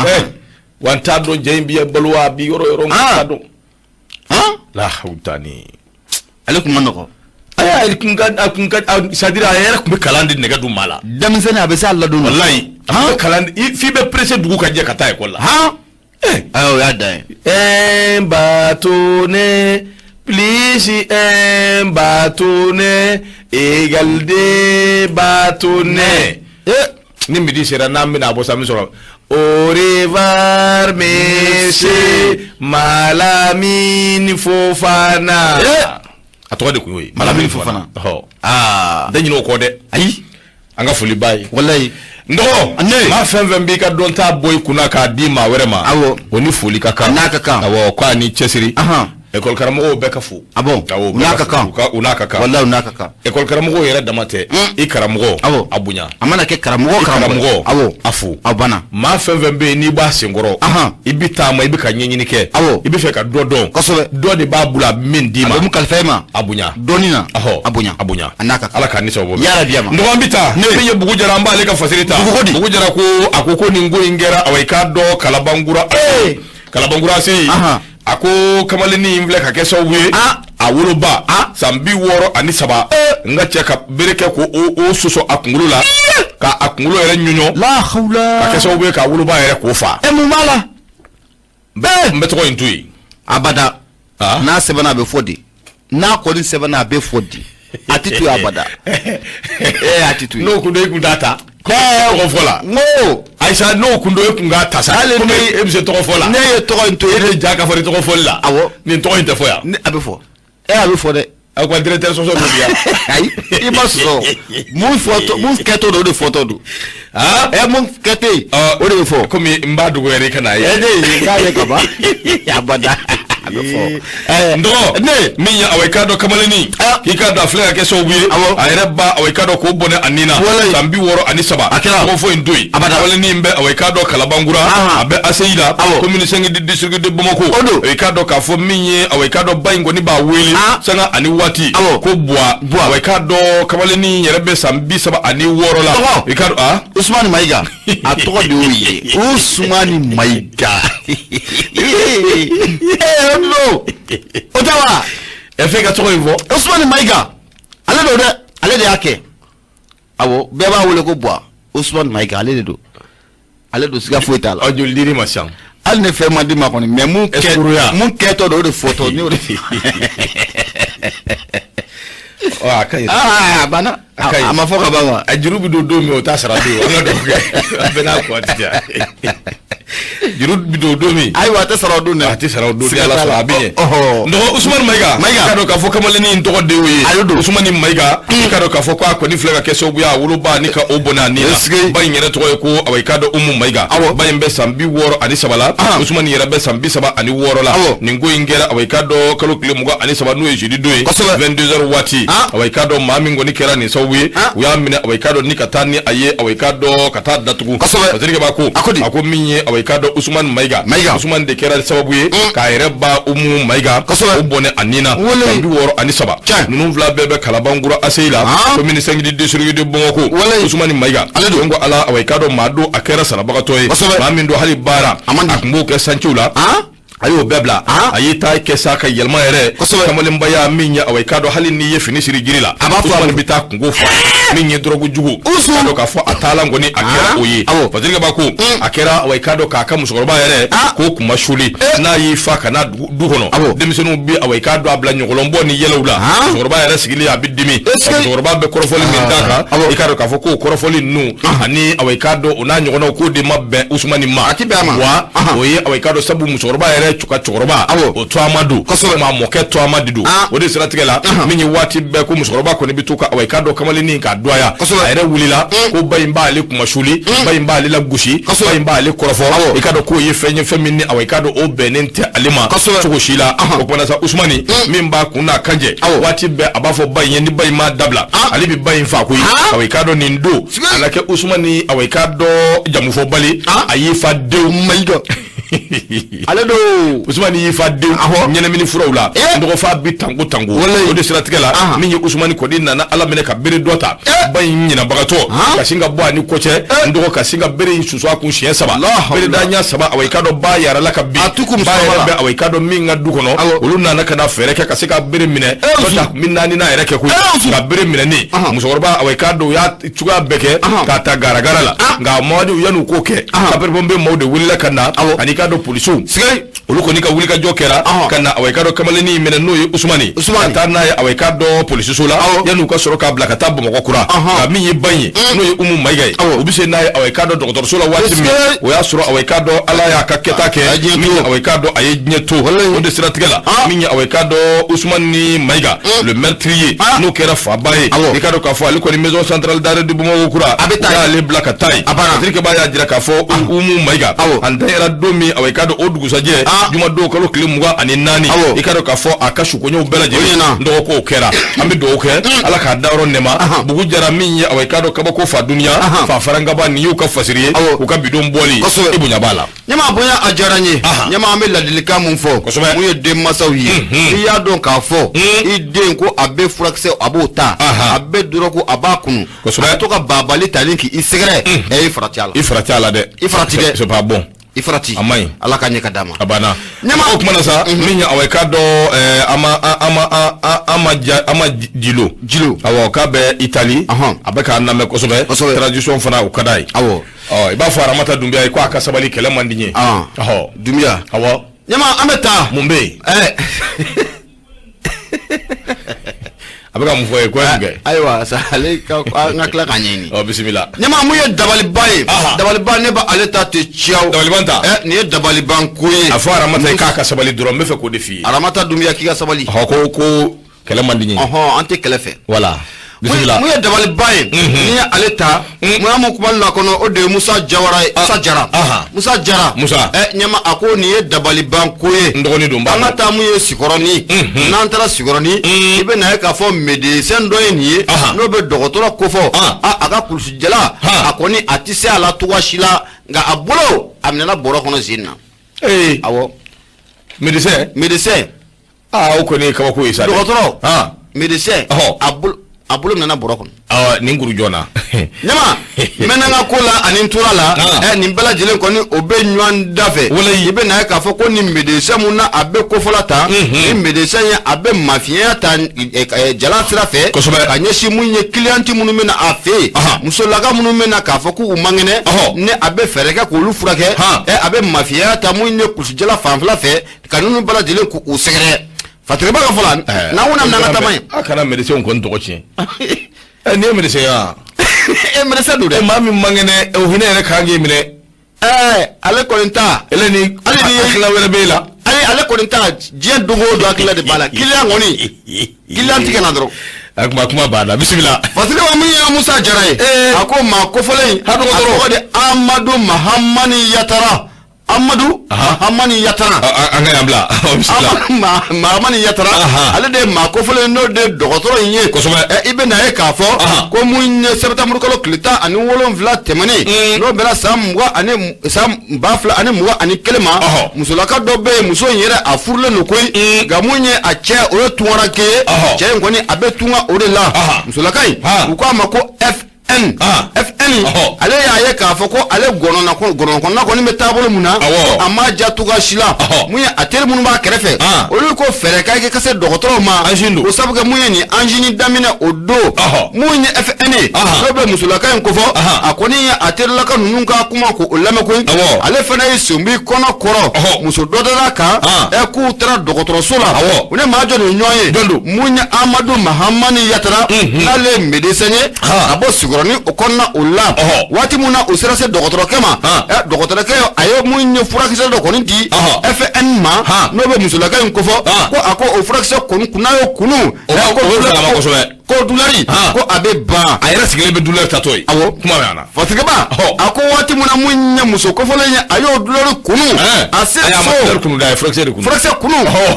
Wa n t'a dɔn jɛ in bɛ balo wa a bi yɔrɔ yɔrɔ n t'a dɔn. Lahawutani. Ale tun ma nɔgɔn. A kun ka c'est à dire a yɛrɛ tun bɛ kalan di nɛgɛ dun maa la. Denmisɛnnin a bɛ se a ladon na. Walayi. A tun bɛ kalan f'i bɛ pressé dugu ka jɛ ka taa école la. Ayi o y'a dan ye. Un bâtonnet plus un bâtonnet égale deux bâtonnets. Ni midi sera n'an bɛna a bɔ sa min sɔrɔ. Au revoir monsieur Malamine Fofana. A tɔgɔ de tun y'o ye. Malamine Fofana. Ɔhɔ. N tɛ ɲinɛ o kɔ dɛ. Ayi. An ka foli b'a ye. Walayi. N dɔgɔ. Ne. Maa fɛn fɛn b'i ka dɔnta bɔ i kunna k'a di maa wɛrɛ ma. Awɔ. O ni foli ka kan. A n'a ka kan. Awɔ k'a ni cɛsiri. Ahan. École karamɔgɔw bɛɛ ka fo. Ah bon. Awɔ U n'a ka kan. U n'a ka kan. Walayi u n'a ka kan. École karamɔgɔw yɛrɛ dama tɛ. I karamɔgɔ. Awɔ. A bonya. A mana kɛ karamɔgɔ I karamɔgɔ. Awɔ. A fo. A banna. Maa fɛn fɛn bɛ yen n'i b'a senkɔrɔ. Ahan. I bɛ taama i bɛ ka ɲɛɲini kɛ. Awɔ. I bɛ fɛ ka dɔ dɔn. Kosɛbɛ. Dɔ de b'a bolo a bɛ min d'i A ma. bɛ mun kalifa e ma. A bonya. Dɔɔni na. Ɔhɔ. A bonya. A bonya. A n'a ka kan. Ala k'a ni sababu bɛn. Yarabi a ma. N dɔgɔ an bɛ taa. Min ye Bugu Jara an b'ale ka fasiri ta. Bugu ko di? Bugu Jara ko a ko ko nin ko in kɛra awa i k'a dɔn Kalabankura. Kalabankura se. Ahan. A ko kamalennin in filɛ ka kɛ sababu ye. A woloba. San 63. N ka cɛ ka bere kɛ ko o sɔsɔ a kunkolo la. Ka a kunkolo yɛrɛ ɲɔɲɔ. La hawla. Ka kɛ sababu ye k'a woloba yɛrɛ k'o fa. E mun b'a la. N bɛ tɔgɔ in to yen. Abada. N'a sɛbɛnna a bɛ fɔ di. N'a kɔni sɛbɛnna a bɛ fɔ di. A tɛ to yen abada. A tɛ to yen. N'o kun don e kun t'a ta. Tɔgɔ fɔ la. N ko. Ayisa n'o kun don e kun k'a ta sa. Hali Komi e bɛ se tɔgɔ fɔ la. Ne ye tɔgɔ in to E yen. de ja ka fɔ ni tɔgɔ fɔli la. Awɔ. Nin tɔgɔ in tɛ fɔ yan. A bɛ fɔ. A bɛ fɔ dɛ. A ko directeur sɔsɔ bɛ yan. Ayi i ma sɔsɔ. Mun fɔtɔ mun kɛtɔ don o de fɔtɔ don. Mun kɛtɔ yen. O de bɛ fɔ. Komi n b'a dogo yɛrɛ i ka n'a ye. Ne ye k'a ye ka ban. Abada. A bɛ fɔ. N dɔgɔ. Ne. Min ye awa i k'a dɔn kamalennin. K'i k'a dɔn a filɛ ka kɛ sababu ye. Awɔ. A yɛrɛ ba awa i k'a dɔn k'o bɔnɛ a nin na. Walayi. San 63. A kɛra. Tɔgɔ fɔ in to yen. Abada. Kamalennin bɛ awa i k'a dɔn Kalabankura. Ahan. A bɛ ACI la. Awɔ. Commune 5 du district de Bamako. O don. I k'a dɔn k'a fɔ min ye awa i k'a dɔn ba in kɔni b'a wele. Sanga ani waati. Awɔ. Ko Buwa. Buwa. Awa i k'a dɔn kamalennin yɛrɛ bɛ san 36 la. Tɔgɔ. I k'a dɔn Usumani Mayiga. A tɔgɔ de y'o ye. Usumani Mayiga. O don. O tɛ wa? Ɛ f'e ka tɔgɔ in fɔ. Usumani Mayiga. Ale don dɛ. Ale de y'a kɛ. Awɔ bɛɛ b'a wele ko Buwa. Usumani Mayiga ale de don. Ale don siga foyi t'a la. Ɔ joli dir'i ma sisan. Hali ni fɛn ma di ma kɔni mais mun kɛ Escroc-ya. mun kɛtɔ don o de fɔtɔ ne y'o de. Ɔ a ka ɲi. Aa a banna. A ka ɲi. A ma fɔ ka ban wa? A juru bɛ don don min o t'a sara don an ka dugawu kɛ an bɛɛ n'a kuwa ti diya. Juru bɛ don don min. Ayiwa a tɛ sara o don dɛ. A tɛ sara o don ni Ala sɔnna a bɛ ɲɛ. Ɔhɔ. N dɔgɔ Usumani Mayiga. Mayiga. I k'a dɔn k'a fɔ kamalennin in tɔgɔ de y'o ye. Ale don. Usumani Mayiga. I k'a dɔn k'a fɔ k'a kɔni filɛ ka kɛ sababu ye a woloba ni ka o bɔnɛ a nin na. Esike. Ba in yɛrɛ tɔgɔ ye ko awa i k'a dɔn Umu Mayiga. Awɔ. Ba in bɛ san 63 la. Usumani yɛrɛ bɛ san 36 la. Awɔ. Nin ko in kɛra awa i k'a dɔn kalo tile 23 n'o ye jeudi don ye. Kosɛbɛ. 22 heures waati. Awa i k'a dɔn maa min kɔni kɛra nin sababu ye. U y'a minɛ awa i k'a dɔn ni ka taa ni a ye awa i k'a dɔn ka taa datugu. Kosɛbɛ. Parce que b'a ko. A ko di? A ko min ye awa i k'a dɔn Usumani Mayiga. Mayiga. Usumani de kɛra sababu ye k'a yɛrɛ ba Umu Mayiga. Kosɛbɛ. O bɔnɛ a nin na. Walayi. San 63. Tiɲɛ. Ninnu fila bɛɛ bɛ Kalabankura ACI la. Commune 5 du district de Bamako. Walayi. Usumani Mayiga. Ale don. Donc ala awa i k'a dɔn maa don a kɛra sarabagatɔ ye. Kosɛbɛ. Maa min don hali baara. A man di. A tun b'o kɛ santiw la. A y'o bɛɛ bila. A y'i ta kɛ sa ka yɛlɛma yɛrɛ. Kosɛbɛ. Kamalenbaya min ye awa i k'a dɔn hali n'i ye fini siri jiri la. A b'a fɔ a Usumani bɛ taa kungo fa. Min ye dɔrɔgu jugu. Usu. K'a dɔn k'a fɔ a taalan kɔni a kɛra o ye. Awɔ. Parce que b'a ko a kɛra awa i k'a dɔn k'a ka musokɔrɔba yɛrɛ k'o kunma suli. N'a y'i fa ka na du kɔnɔ. Awɔ. Denmisɛnninw bɛ awa i k'a dɔn a bila ɲɔgɔlɔnbɔ ni yɛlɛw la. Musokɔrɔba yɛrɛ sigilen a bɛ dimi. Est-ce que- Musokɔrɔba bɛ kɔrɔfɔli min d'a kan. Awɔ. I k'a dɔn k'a fɔ k'o kɔrɔfɔli ninnu ani awa i k'a dɔn o n'a ɲɔgɔnnaw k'o de ma bɛn Usumani ma. A ti bɛn a ma. Wa o ye awa i k'a dɔn sabu musokɔrɔba yɛrɛ yɛrɛ ka cɛkɔrɔba o tɔgɔma don, maa mɔkɛ tɔgɔma de don. O de siratigɛ la, min ye waati bɛɛ ko musokɔrɔba kɔni bɛ to ka awa i k'a dɔn kamalennin k'a dɔgɔya, a yɛrɛ wulila ko ba in b'ale kunmasuuli, ba in b'ale lagosi, ba in b'ale kɔrɔfɔ. I k'a dɔn k'o ye fɛn ye, fɛn min ni awa i k'a dɔn o bɛnnen tɛ ale ma cogo si la. O kumana sa, Usumani min b'a kun n'a kan jɛ, waati bɛɛ a b'a fɔ ba in ye, ni ba in m'a dabila, ale bɛ ba in faa koyi. Awa i k'a dɔn nin don a kɛ Usumani, awa i k'a dɔn jamufɔbali, a y'i fa denw Mayiga ale don. Usumani y'i fa denw ɲɛnamini furaw la, dɔgɔfa bi tanko tanko. O de siratigɛ la, min ye Usumani kɔni nana Ala minɛ ka bere dɔ ta, ba in ɲinabagatɔ ka sin ka bɔ a ni ko cɛ, n dɔgɔ, ka sin ka bere in susu a kun siɲɛ saba, bere da ɲɛ saba. Awa i k'a dɔn ba yarala ka bin. Ba yɛrɛ bɛ awa i k'a dɔn min ka du kɔnɔ, olu nana ka na fɛɛrɛ kɛ ka se ka bere minɛ. Min naani n'a yɛrɛ kɛ koyi, nka bere minɛnen, musokɔrɔba, awa i k'a dɔn u y'a cogoya bɛɛ kɛ k'a ta garagara la. Nka Mamadu, yan'u k'o kɛ, sapeur-pompier maaw de wulila ka na, ani i k'a dɔn polisiw, olu kɔni ka wulikajɔ kɛra ka na awa i k'a dɔn kamalennin minɛ, n'o ye Usumani, ka taa n'a ye awa i k'a dɔn polisiso la, yan'u ka sɔrɔ k'a bila ka taa Bamakɔ kura. Nka min ye ba in ye, n'o ye Umu Mayiga ye, u bɛ se n'a ye awa i k'a dɔn dɔgɔtɔrɔso la waati min, o y'a sɔrɔ awa i k'a dɔn Ala y'a ka kɛta kɛ, min ye awa i k'a dɔn a ye diɲɛ to. O de siratigɛ la, min ye awa i k'a dɔn Usumani Mayiga le meurtrier, n'o kɛra faba ye, i k'a dɔn k'a fɔ ale kɔni maison centrale d'arrêt de Bamakɔ kura, a bɛ taa y'ale bila ka taa yen. Patrick Ba y'a jira k'a fɔ Umu Mayiga a ntanyara don min, awa i k'a dɔn o dugusajɛ, jumadon kalo tile 24, i k'a dɔn k'a fɔ a ka sukoɲɛw bɛɛ lajɛlen, n dɔgɔkow kɛra. An bɛ dugawu kɛ, Ala k'a dayɔrɔ nɛma. Bugu jara min ye awa i k'a dɔn kabako fa duniya fa farankaba, nin y'u ka fasiri ye, u ka bidon bɔli, i bonya b'a la. Ɲama bonya a diyara n ye. Ɲama, an bɛ ladilikan mun fɔ mun ye denmansaw ye? N'i y'a dɔn k'a fɔ i den ko a bɛ furakisɛ, a b'o ta, a bɛ dɔrɔgu, a b'a kunu, a bɛ to ka babali ta ni k'i sɛgɛrɛ, ɛ, i farati a la. I farati a la dɛ. I farati dɛ. C'est pas bon. I farati. A man ɲi. Ala ka ɲɛ ka d'a ma. A banna. Ɲama, o kuma na sa, min ye awa i k'a dɔn ama ama ama ama Jilo. Jilo. Awɔ, k'a bɛ Itali, a bɛ k'an lamɛn kosɛbɛ. Tradition fana, o ka d'a ye. Ɔ, i b'a fɔ Aramata Dunbiya ye ko a ka sabali, kɛlɛ man di n ye. Ɔhɔ. Dunbiya. Awɔ. Ɲama, an bɛ taa. Mun bɛ yen? A bɛ ka mun fɔ ye ko ye mun kɛ? Ayiwa sa, ale ka an ka tila k'a ɲɛɲini. Ɔ, bisimila. Ɲama, mun ye dabaliban ye? Dabaliban, ne bɛ ale ta tɛ ciyaw. Dabaliban ta. Nin ye dabaliban ko ye. A fɔ Aramata ye k'a ka sabali dɔrɔn, n bɛ fɛ k'o de f'i ye. Aramata Dunbiya, k'i ka sabali. Ɔhɔ, ko kɛlɛ man di n ye. Ɔhɔn, an tɛ kɛlɛ fɛ. Voilà, bisimila. Mun ye dabaliban ye? N'i ye ale ta, mun y'a mun kuma la kɔnɔ, o de ye Musa Jawara ye, Musa Jara. Musa Jara. Musa. Ɲama, a ko nin ye dabaliban ko ye. N dɔgɔnin don. An ka taa mun ye Sikɔrɔni. N'an taara Sikɔrɔni, i bɛ na ye k'a fɔ médecin dɔ ye nin ye, n'o bɛ dɔgɔtɔrɔ kofɔ. A ka kulusijala, a kɔni a tɛ se a la cogoya si la, nka a bolo a minɛna bɔrɔ kɔnɔ sen na. Ee. Awɔ. Médecin. Médecin. Aa, o kɔni ye kabako ye sa dɛ. Dɔgɔtɔrɔ. Médecin. A bolo minɛna bɔrɔ kɔnɔ. Awɔ, nin kuru joona. Ɲama, n mɛnna n ka ko la ani n tora la. Nin bɛɛ lajɛlen kɔni, o bɛ ɲɔgɔn da fɛ. Walayi. I bɛ na ye k'a fɔ ko nin médecin mun na a bɛ kofɔla ta. Nin médecin ye, a bɛ mafiɲɛya ta jala sira fɛ. Ka ɲɛsin mun ye client minnu bɛ na a fɛ yen. Musolaka minnu bɛ na k'a fɔ k'u man kɛnɛ. Ni a bɛ fɛɛrɛ kɛ k'olu furakɛ. A bɛ mafiɲɛya ta mun ye kulusijala fanfɛla fɛ, ka ninnu bɛɛ lajɛlen k'u sɛgɛrɛ. Fatiriba ka fɔ la, n'an ko n'an ka taama ye. A kana médecin kɔni tɔgɔ tiɲɛ. Ɛ, nin ye médecin ye wa? E, médecin don dɛ. Maa min man kɛnɛ, o hinɛ yɛrɛ kan k'i minɛ. Ɛɛ, ale kɔni ta. Ele ni hali ni hakilina wɛrɛ b'e la. Ayi, ale kɔni ta, diɲɛ don o don hakilina de b'a la. Client kɔni, client ti ka na dɔrɔn. A kuma banna, bisimila. Fatiriba, mun ye Musa Jara ye? A ko maa kofɔlen in, a tɔgɔ de Amadu Mahamani Yatara. Amadu Mahamani Yatara. An ka yan bila. Mahamani Yatara, ale de ye maa kofɔlen, n'o de ye dɔgɔtɔrɔ in ye. I bɛ na ye k'a fɔ ko mun ye sɛtanburu kalo tile 17 tɛmɛnen, n'o bɛnna san mugan ani san 2021 ma, musolaka dɔ bɛ yen, muso in yɛrɛ a furulen don koyi, nka mun ye a cɛ, o ye tunkaranke ye. Cɛ in kɔni, a bɛ tunga o de la. Musolaka in, u k'a ma ko F N. FN, ale y'a ye k'a fɔ ko ale gɔnɔna kɔnɔna kɔni bɛ taabolo mun na, a ma ja cogoya si la. Mun ye a teri minnu b'a kɛrɛfɛ, olu ko fɛɛrɛ ka kɛ ka se dɔgɔtɔrɔw ma, o sabu kɛ mun ye nin angine daminɛ o don. Mun ye FN ye, n'o bɛ musolaka in kofɔ, a kɔni ye a terilaka ninnu ka kuma k'o lamɛn koyi. Ale fana ye senbi kɔnɔ kɔrɔ, muso dɔ dara kan, ɛ, k'u taara dɔgɔtɔrɔso la. U ni maa jɔn de ye ɲɔgɔn ye? Mun ye Amadu Mahamani Yatara, n'ale ye médecin ye ka bɔ Sikɔrɔni o kɔnɔna o la. la waati min na u sera se dɔgɔtɔrɔkɛ ma, dɔgɔtɔrɔkɛ a ye mun ye furakisɛ dɔ kɔni di FN ma, n'o bɛ musolaka in kofɔ, ko a ko o furakisɛ kɔni kun n'a y'o kunu, ko douleur ko a bɛ ban. A yɛrɛ sigilen bɛ douleur tatɔ ye. Awɔ, kuma bɛ na. Fatigɛba, a ko waati min na mun ye muso kofɔlen ye, a y'o douleur kunu, a se so. A kunu da, a ye furakisɛ de kunu. Furakisɛ kunu,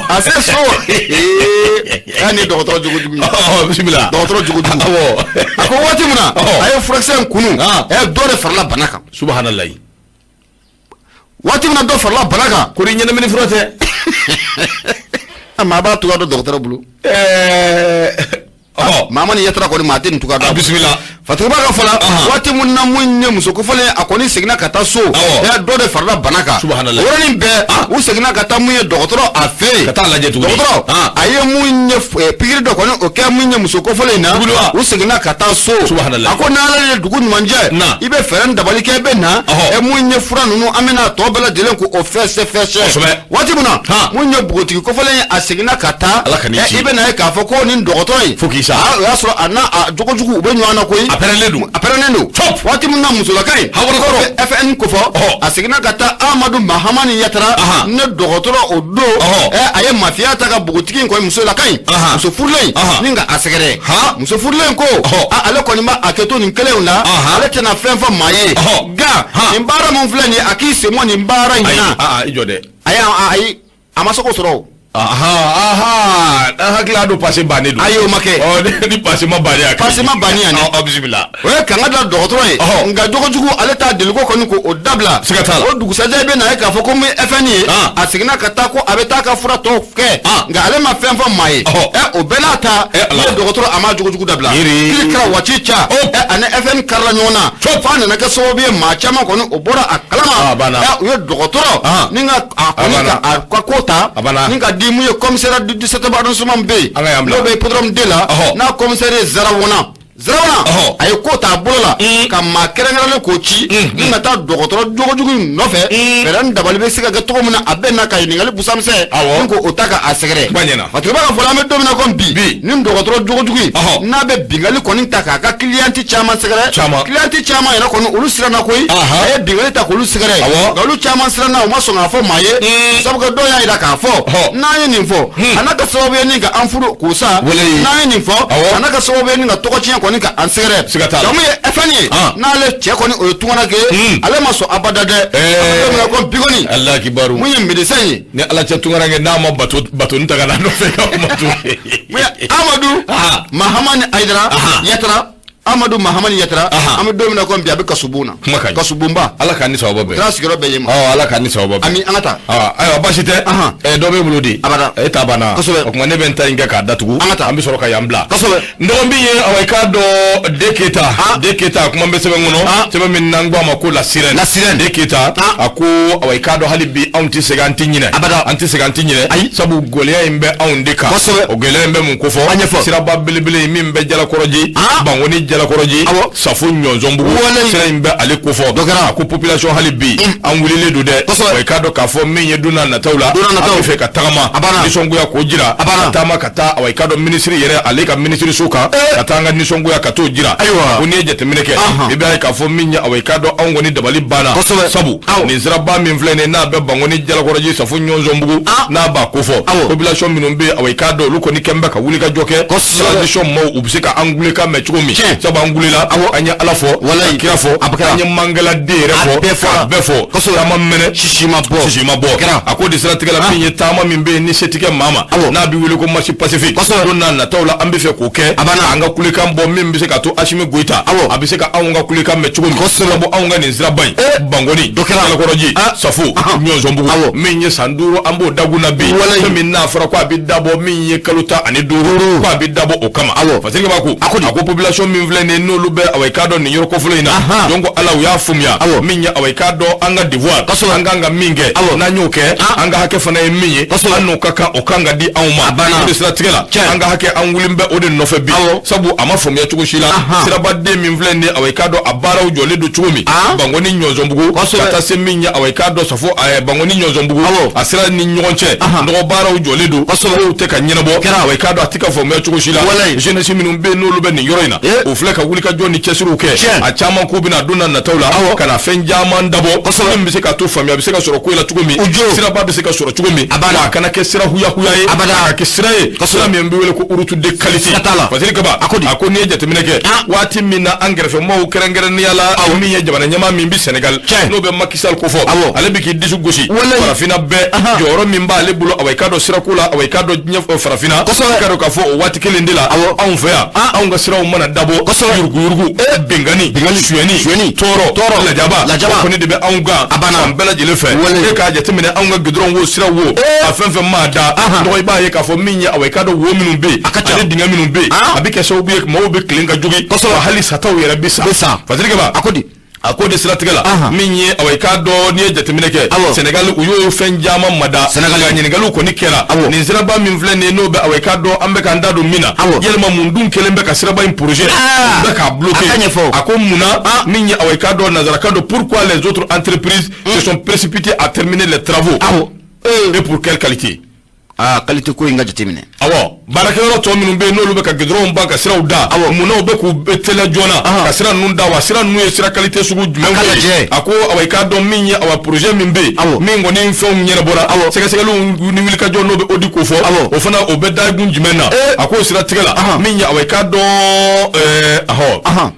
a se so. Ee, ni dɔgɔtɔrɔ jogojugu ye. Bisimila. Dɔgɔtɔrɔ jogojugu. A ko waati min na a ye furakisɛ in kunu, dɔ de farala bana kan. Subahanallahi. Waati min na dɔ farala bana kan. Ko ni ɲɛnamini fura tɛ. Maa b'a tuga dɔn dɔgɔtɔrɔ bolo. Mahamani Yatara kɔni, maa tɛ nin tuga dɔn. Bisimila. Fatigiba ka fɔ la, waati min na mun ye muso kofɔlen, a kɔni seginna ka taa so, dɔ de farala bana kan. O yɔrɔnin bɛɛ, u seginna ka taa mun ye dɔgɔtɔrɔ a fɛ yen. Ka taa lajɛ tuguni. Dɔgɔtɔrɔ a ye mun ye pikiri dɔ kɔni o kɛ mun ye muso kofɔlen in na, u seginna ka taa so. A ko n'Ala ye dugu ɲuman jɛ, i bɛ fɛɛrɛ ni dabali kɛ, i bɛ na mun ye fura ninnu, an bɛna tɔ bɛɛ lajɛlen k'o fɛsɛ fɛsɛ. Waati min na mun ye npogotigi kofɔlen ye, a seginna ka taa, i bɛ na ye k'a fɔ ko nin dɔgɔtɔrɔ in, fo k'i sa, o y'a sɔrɔ a n'a a jogojugu u bɛ ɲɔgɔn na koyi. A pɛrɛnnen don. A pɛrɛnnen don. Waati min na musolaka in FN kofɔ, a seginna ka taa Amadu Mahamani Yatara ne dɔgɔtɔrɔ o don, a ye mafiya ta ka npogotigi in kɔni, musolaka in, muso furulen ni ka a sɛgɛrɛ. Muso furulen ko ale kɔni b'a a kɛ to nin kelenw na, ale tɛna fɛn fɔ maa ye, nka nin baara min filɛ nin ye, a k'i sen bɔ nin baara in na. I jɔ dɛ. Ayi, a ma se k'o sɔrɔ o. An hakili y'a don passé bannen don. Ayi, o ma kɛ. Ni passé ma bannen a. Passé ma bannen yan dɛ. Bisimila. O ye kanga da dɔgɔtɔrɔ ye. Nka jogojugu, ale t'a deliko kɔni k'o dabila. Siga t'a la. O dugusajɛ, i bɛ na ye k'a fɔ ko mun ye FN ye, a seginna ka taa ko a bɛ taa ka fura tɔw kɛ, nka ale ma fɛn fɔ maa ye. O bɛɛ n'a ta, ne dɔgɔtɔrɔ a ma jogojugu dabila. Kiri kɛra waati ca, ani FN karila ɲɔgɔn na, f'a nana kɛ sababu ye maa caman kɔni o bɔra a kalama. U ye dɔgɔtɔrɔ ni ka a kɔni ka a ka ko ta ni ka di mun ye commissaire du 17e arrondissement bɛ yen, n'o bɛ hippodrome D la, n'a commissaire ye Zarawona. Zarawona a ye ko ta a bolo la ka maa kɛrɛnkɛrɛnlen k'o ci ni ka taa dɔgɔtɔrɔ jogojugu in nɔfɛ. Fɛɛrɛ ni dabali bɛ se ka kɛ cogo min na, a bɛ na ka ɲininkali busamisɛn ni k'o ta ka a sɛgɛrɛ. Fatigiba ka fɔ la, an bɛ don min na komi bi, ni dɔgɔtɔrɔ jogojugu in n'a bɛ binkanni kɔni ta k'a ka client caman sɛgɛrɛ, client caman yɛrɛ kɔni olu siranna koyi. A ye binkanni ta k'olu sɛgɛrɛ, nka olu caman siranna, u ma sɔn k'a fɔ maa ye, sabu ka dɔw y'a jira k'a fɔ n'an ye nin fɔ, a n'a ka sababu ye ni ka an furu k'o sa, n'an ye nin fɔ, a n'a ka sababu ye ni ka tɔgɔ tiɲɛ kɔni ka an sɛgɛrɛ. Siga t'a la. Mun ye FN ye, n'ale cɛ kɔni o ye tungaranke ye, ale ma sɔn abada dɛ. An bɛ don min na komi bi kɔni, Ala kibaru. Mun ye médecin ye. Ni Ala cɛ, tungaranke n'a ma bato batoni ta ka na nɔfɛ ka kuma to. Mun ye Amadu Mahamani Ayidara Yatara, Amadu Mahamani Yatara, an bɛ don min na komi bi, a bɛ kasobon na. Kuma ka ɲi. Kasobonba. Ala k'an ni sababa bɛn. Taara sigiyɔrɔ bɛɛ ye ma. Ala k'an ni sababa bɛn. Ami, an ka taa. Ayiwa, baasi tɛ. Dɔ b'e bolo di. Abada. E ta banna. Kosɛbɛ. O tuma ne bɛ n ta in kɛ k'a datugu. An ka taa. An bɛ sɔrɔ ka yan bila. Kosɛbɛ. N dɔgɔnin ye, awa, i k'a dɔn De Keyita. De Keyita, kuma bɛ sɛbɛn kɔnɔ. Sɛbɛn min n'an ko a ma ko La Sirène. La Sirène. De Keyita. A ko, awa, i k'a dɔn hali bi anw tɛ segin, an tɛ ɲinɛ. Abada. An tɛ segin, an tɛ ɲinɛ. Ayi. Sabu gɛlɛya in bɛ anw de kan. Kosɛbɛ. O gɛlɛya in bɛ mun kofɔ? A ɲɛfɔ. Siraba belebele min bɛ Jalakɔrɔji. Bankoni Jalakɔrɔji. Safo Ɲɔnzɔnbugu. Sira in bɛ ale kofɔ. Dɔ kɛra. A ko population hali bi an wulilen don dɛ. Kosɛbɛ. Wa i k'a dɔn k'a fɔ min ye don n'a nataw la. Don n'a nataw. An bɛ fɛ ka tagama. A banna. Nisɔngoya k'o jira. A banna. Ka taama ka taa, awa, i k'a dɔn minisiri yɛrɛ, ale ka minisiriso kan. Ka taa an ka nisɔngoya ka t'o jira. Ayiwa. Ko n'i ye jateminɛ kɛ, i b'a ye k'a fɔ min ye, awa, i k'a dɔn anw kɔni dabali banna. Kosɛbɛ. Sabu nin siraba min filɛ nin ye, n'a bɛ Bankoni Jalakɔrɔji Safo Ɲɔnzɔnbugu, n'a b'a kofɔ. Population minnu bɛ yen, awa, i k'a dɔn olu kɔni kɛn bɛ ka wuli ka jɔ kɛ. Transition maaw, u bɛ se ka an kulekan mɛn cogo min. Sabu an kulela, an ye Ala fɔ, ka kira fɔ, an ye Mangala den yɛrɛ fɔ, k'a bɛɛ fɔ. Taama mɛnɛ, sisi ma bɔ. Sisi ma bɔ. A ko de siratigɛ la, min ye taama min bɛ yen ni se tɛ kɛ maa ma, n'a bɛ wele ko marche pacifique, don n'a nataw la an bɛ fɛ k'o kɛ. An ka kulekan bɔ min bɛ se ka to Asimi Goyita, a bɛ se ka anw ka kulekan mɛn cogo min. Sabu anw ka nin siraba in, Bankoni Jalakɔrɔji Safo Ɲɔnzɔnbugu, min ye san 5 an b'o dagun na bi, fɛn min n'a fɔra ko a bɛ dabɔ min ye kalo 15, ko a bɛ dabɔ o kama. Fasirikɛ b'a ko, a ko population min filɛ nin ye, n'olu bɛ, awa, i k'a dɔn nin yɔrɔ kofɔlen in na, donc Ala u y'a faamuya min ye, awa, i k'a dɔn an ka devoir, an kan ka min kɛ, n'an y'o kɛ, an ka hakɛ fana ye min ye, an n'o ka kan, o kan ka di anw ma. O de siratigɛ la, an ka hakɛ, an wulilen bɛ o de nɔfɛ bi, sabu a ma faamuya cogo si la, sirabaden min filɛ nin ye, awa, i k'a dɔn a baaraw jɔlen don cogo min, Bankoni Ɲɔnzɔnbugu ka taa se min ye, awa, i k'a dɔn Safo, Bankoni Ɲɔnzɔnbugu a sira ni ɲɔgɔn cɛ, nɔgɔ baaraw jɔlen don, kow tɛ ka ɲɛnabɔ, awa, i k'a dɔn a tɛ ka faamuya cogo si la. Jeunesse minnu bɛ yen, n'olu bɛ nin yɔrɔ in na, o filɛ. filɛ ka wulikajɔ ni cɛsiriw kɛ a caman k'u bɛna don na nataw la ka na fɛn caman dabɔ min bɛ se ka to faamuya bɛ se ka sɔrɔ ko in la cogo min, siraba bɛ se ka sɔrɔ cogo min, a kana kɛ sira huyahuya ye, a ka kɛ sira ye, sira min bɛ wele ko route de qualité. Fasiri Kaba a ko n'i ye jateminɛ kɛ waati min na an kɛrɛfɛmaaw kɛrɛnkɛrɛnnenya la, min ye jamana ɲɛmaa min bɛ Sénégal, n'o bɛ Macky Sall ko fɔ, ale bɛ k'i disi gosi farafinna bɛɛ jɔyɔrɔ min b'ale bolo, awa i k'a dɔn sirako la, awa i k'a dɔn diɲɛ farafinna, i k'a dɔn k'a fɔ o waati kelen de la anw fɛ yan, anw ka siraw mana dabɔ yuruguyurugu, binkanni, suyɛni, tɔɔrɔ, lajaba, o kɔni de bɛ anw kan fan bɛɛ lajɛlen fɛ. E k'a jateminɛ anw ka gidɔrɔn wo, sira wo, a fɛn fɛn maa da dɔgɔ, i b'a ye k'a fɔ min ye, awa i k'a dɔn wo minnu bɛ yen ani dingɛ minnu bɛ yen, a bɛ kɛ sababu ye maaw bɛ tilen ka jogin, hali sataw yɛrɛ bɛ sa. Fasiri Kaba a ko di? A ko de siratigɛ la, min ye, awa i k'a dɔn n'i ye jateminɛ kɛ, Sénégal u y'o fɛn caman mada, nka ɲininkaliw kɔni kɛra nin siraba min filɛ nin ye, n'o bɛ, awa i k'a dɔn an bɛ k'an da don min na, yɛlɛma mun dun kɛlen bɛ ka siraba in projet bɛ k'a bloquer? A ko munna min ye, awa i k'a dɔn nanzarakan don, pourquoi les autres entreprises se sont précipitées à terminer les travaux et pour quelle qualité? Aa, qualité ko in ka jateminɛ. Awɔ, baarakɛyɔrɔ tɔ minnu bɛ yen, n'olu bɛ ka gidɔrɔnw ban ka siraw da, munna u bɛ k'u teliya joona ka sira ninnu da? Wa sira ninnu ye sira qualité sugu jumɛn ye? A ko awa i k'a dɔn min ye, awa projet min bɛ yen, min kɔni fɛnw ɲɛnabɔra, sɛgɛsɛgɛliw ni wulikajɔ, n'o bɛ audit ko fɔ, o fana o bɛ dakun jumɛn na? A k'o siratigɛ la, min ye, awa i k'a dɔn ahɔ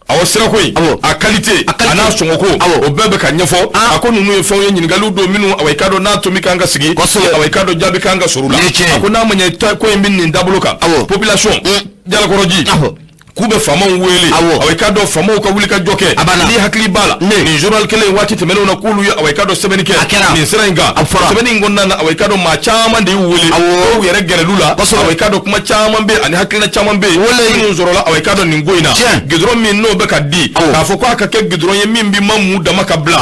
awɔ sirako in a qualité a n'a sɔngɔko, o bɛɛ bɛ ka ɲɛfɔ. A ko ninnu ye fɛnw ye, ɲininkaliw don minnu, awa i k'a dɔn n'a tomi kan ka sigi, awa i k'a dɔn jaabi kan ka sɔrɔ u la. A ko n'a ma ɲɛ ko in bɛ nin dabolo kan, population Jalakɔrɔji k'u bɛ faamaw wele, awa i k'a dɔn faamaw ka wuli ka jɔ kɛ. N'i hakili b'a la, nin journal kelen waati tɛmɛnenw na, k'olu ye, awa i k'a dɔn sɛbɛnni kɛ nin sira in kan. Sɛbɛnni in kɔnɔna na, awa i k'a dɔn maa caman de y'u wele, dɔw yɛrɛ gɛrɛl'u la, awa i k'a dɔn kuma caman bɛ yen ani hakilina caman bɛ yen minnu sɔrɔla, awa i k'a dɔn nin ko in na. Gidɔrɔn min n'o bɛ ka di k'a fɔ k'a ka kɛ gidɔrɔn ye min bɛ ma mu dama ka bila,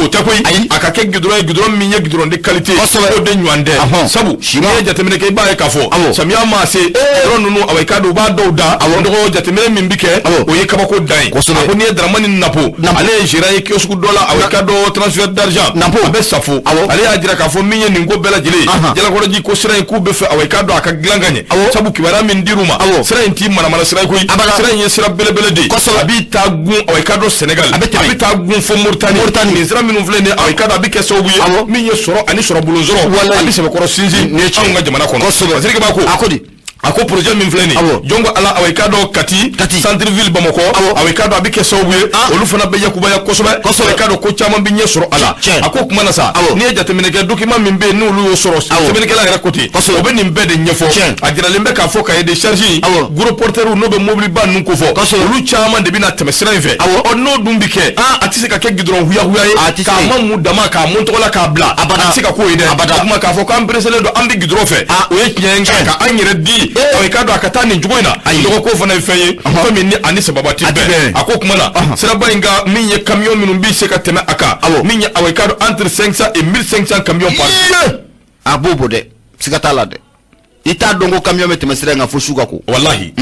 o tɛ koyi. A ka kɛ gidɔrɔn ye, gidɔrɔn min ye gidɔrɔn de qualité, o de ɲɔgɔn tɛ. Sabu n'i ye jateminɛ kɛ, i b'a ye k'a fɔ samiya maa se, gidɔrɔn ninnu, awa i k'a dɔn u b'a dɔw da dɔgɔ, jateminɛ min bɛ kɛ, o ye kabako dan ye. A ko n'i ye Dramani Napo, ale ye gérant ye kiosque dɔ la, awa i k'a dɔn transfert d'argent, a bɛ Safo, ale y'a jira k'a fɔ min ye nin ko bɛɛ lajɛlen ye, Jalakɔrɔji ko sira in, k'u bɛ fɛ, awa i k'a dɔn a ka dilan ka ɲɛ. Sabu kibaruya min dir'u ma, sira in t'i manamana sira ye koyi, sira in ye sira belebele de ye. A b'i taa gun, awa i k'a dɔn Sénégal, a bɛ taa gun fo Mauritanie. Nin sira minnu filɛ nin ye, awa i k'a dɔn a bɛ kɛ sababu ye min ye sɔrɔ ani sɔrɔ bulon sɔrɔ, a bɛ sɛbɛkɔrɔ sinsin anw ka jamana kɔnɔ. Fasiri Kaba ko a ko di? A ko projet min filɛ nin, jɔn ko Ala, awa i k'a dɔn Kati centre ville Bamakɔ, awa i k'a dɔn a bɛ kɛ sababu ye olu fana bɛ yakubaya kosɛbɛ, i k'a dɔn ko caman bɛ ɲɛ sɔrɔ a la. A ko kuma na sa, n'i ye jateminɛ kɛ, document min bɛ yen n'olu y'o sɔrɔ, sɛbɛnnikɛla yɛrɛ ko ten, o bɛ nin bɛɛ de ɲɛfɔ. A jiralen bɛ k'a fɔ cahier de charge, gros porteur n'o bɛ mobiliba ninnu ko fɔ, olu caman de bɛna tɛmɛ sira in fɛ. Ɔ, n'o dun bɛ kɛ, a tɛ se ka kɛ gidɔrɔn huyahuya ye k'a ma mun dama k'a mun tɔgɔ la k'a bila, a tɛ se ka k'o ye dɛ. O kuma k'a fɔ k'an pereselen don, an bɛ gidɔrɔn fɛ, o ye tiɲɛ ye, nka ka an yɛrɛ di, i k'a dɔn a ka taa nin cogo in na, dɔgɔko fana ye fɛn ye, fɛn min ni ani sababa ti bɛn. A ko kuma na, siraba in ka min ye camion minnu bɛ se ka tɛmɛ a kan, min ye, awa i k'a dɔn entre 500 et 1500 camions par A b'o bɔ dɛ, siga t'a la dɛ. I t'a dɔn ko camion bɛ tɛmɛ sira in kan fo su ka ko. Walahi,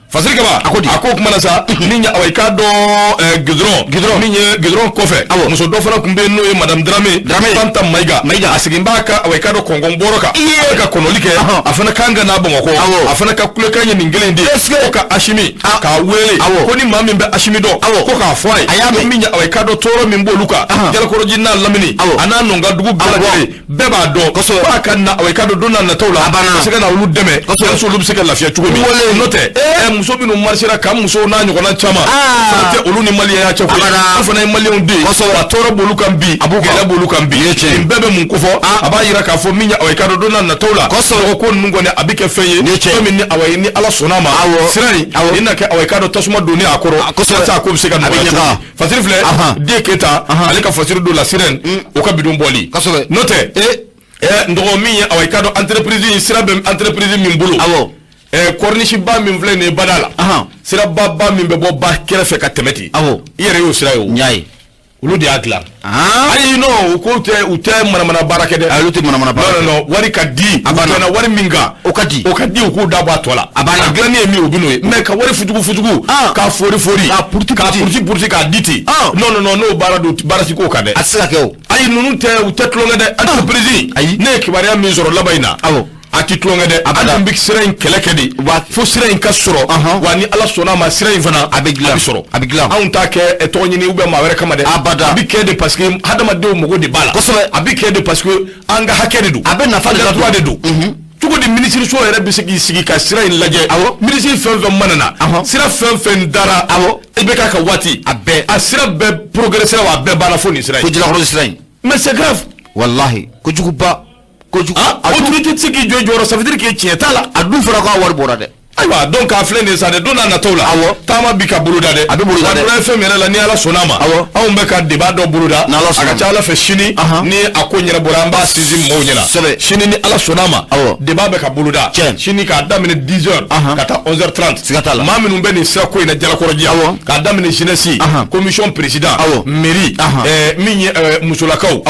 Fasiri Kaba a ko di? A ko kuma na sa, min ye, awa i k'a dɔn gidɔrɔn, Gidɔrɔn min ye gidɔrɔn kɔfɛ, muso dɔ fana tun bɛ yen n'o ye madame Dramé, Dramé Fanta Mayiga. Mayiga a segin b'a kan, awa i k'a dɔn kɔnkɔn bɔrɔ kan, a bɛ ka kɔnɔli kɛ, a fana kan ka n'a Bamakɔ, a fana ka kulekan ye nin kelen de ye, ko ka Asimi k'a wele, ko ni maa min bɛ Asimi dɔn, ko k'a fɔ a ye, A y'a mɛn. ko min ye, awa i k'a dɔn tɔɔrɔ min b'olu kan Jalakɔrɔji n'a lamini a n'a nɔnka dugu bɛɛ lajɛlen, bɛɛ b'a dɔn k'a ka na, awa i k'a dɔn don n'a nataw la ka se ka na olu dɛmɛ walasa olu bɛ se ka lafiya cogo min. N'o tɛ muso minnu marisera ka musow n'a ɲɔgɔnna caman fana tɛ olu ni maliyɛnya cɛ koyi, olu fana ye maliyɛnw de ye, wa tɔɔrɔ b'olu kan bi, gɛlɛya b'olu kan bi. Nin bɛɛ bɛ mun kofɔ? A b'a yira k'a fɔ min ye, awa i k'a dɔn don n'a nataw la, ko ninnu kɔni a bɛ kɛ fɛn ye, fɛn min ni awa ni Ala sɔnna a ma, sira in nin na kɛ, awa i k'a dɔn tasuma donni a kɔrɔ walasa a ko bɛ se ka nɔgɔya cogo min. Fasiri filɛ den Keyita, ale ka fasiri don la sirène, o ka bidon bɔli. N'o tɛ n dɔgɔ, min ye, awa i k'a dɔn entreprise in, sira bɛ entreprise min bolo, corniche ba min filɛ nin ye bada la, siraba ba min bɛ bɔ ba kɛrɛfɛ ka tɛmɛ ten, i yɛrɛ y'o sira ye o. N y'a ye. Olu de y'a dilan. Ayi, non, u ko tɛ, u tɛ manamana baara kɛ dɛ. Olu tɛ manamana baara. Non, non, non, wari ka di. A banna. U bɛnna wari min kan, O ka di. O ka di, u k'u da bɔ a tɔ la. A banna. A dilanni ye min ye, o bɛ n'o ye, mais ka wari futugu futugu, k'a fori fori, K'a puruti k'a puruti. puruti puruti, k'a di ten, non, non, non, n'o baara don, baara si k'o kan dɛ. A tɛ se ka kɛ o. Ayi, ninnu tɛ, u tɛ tulonkɛ dɛ, entreprise. Ayi. Ne ye kibaruya min sɔrɔ laban in na. A ti tulonkɛ dɛ. Abada. An bɛ sira in kɛlɛ kɛ de fo sira in ka sɔrɔ. Wa ni Ala sɔnna a ma, sira in fana, A bɛ dilan. a bɛ sɔrɔ. A bɛ dilan. Anw t'a kɛ tɔgɔ ɲini ou bien maa wɛrɛ kama dɛ. Abada. A bɛ kɛ de parce que hadamadenw mago de b'a la. A bɛ kɛ de parce que an ka hakɛ de don. A bɛ nafa de An ka la don. droit de don. Cogo di minisiriso yɛrɛ bɛ se k'i sigi ka sira in lajɛ? Minisiri fɛn fɛn mana na, sira fɛn fɛn dara, i bɛ k'a ka waati, A bɛɛ. a sira bɛɛ progressé wa, a bɛɛ banna fo nin sira Ko in. Jalakɔrɔji sira in. Mais c'est grave. Walahi, kojuguba, kojugu. Ah, autorité tɛ se k'i jɔ i jɔyɔrɔ, ça veut dire que tiɲɛ t'a la. A dun fɔra k'a wari bɔra dɛ. Ayiwa, donc a filɛ nin ye sa dɛ, don n'a nataw la, taama bi ka boloda dɛ. A bɛ boloda dɛ. Wa fɛn yɛrɛ la, ni Ala sɔnna a ma, anw bɛ ka débat dɔ boloda. N'Ala A sɔnna ka ma. ca Ala fɛ, sini ni a ko ɲɛnabɔra, an b'a sinsin maaw ɲɛna. Sini ni Ala sɔnna a ma, débat bɛ ka boloda sini k'a daminɛ 10 heures ka taa 11h30. Siga t'a la. Maa minnu bɛ nin sira ko in na Jalakɔrɔji, k'a daminɛ jeunesse, commission président, mairie, min ye musolakaw,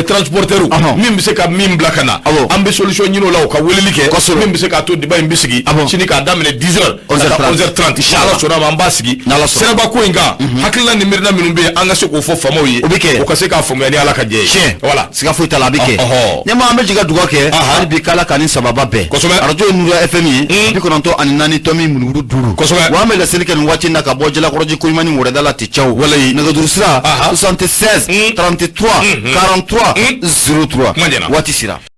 transporteur, min bɛ se ka min bila ka na, an bɛ solution ɲini o la, u ka weleli kɛ, min bɛ se k'a to débat in bɛ sigi sini k'a daminɛ 10 heures ka taa 11h30. Ni Ala sɔnna a ma, an b'a sigi N'Ala sɔnna. siraba ko in kan. Hakilina ni miirina minnu bɛ yen, an ka se k'o fɔ faamaw ye, O bɛ kɛ. o ka se k'a faamuya ni Ala ka jɛ ye. Voilà. Siga foyi t'a la, a bɛ kɛ. Ɲɛmaa, an bɛ jigin ka dugawu kɛ hali bi k'Ala ka ni sababa bɛn. Arajo ye Nura FM ye, 94.5. Wa an bɛ laseli kɛ nin waati in na ka bɔ Jalakɔrɔji Koɲumani wɛrɛda la Ticɛw. Walayi. Nɛgɛjuru sira 76 33 43 03. Kuma ɲɛna. Waati sera.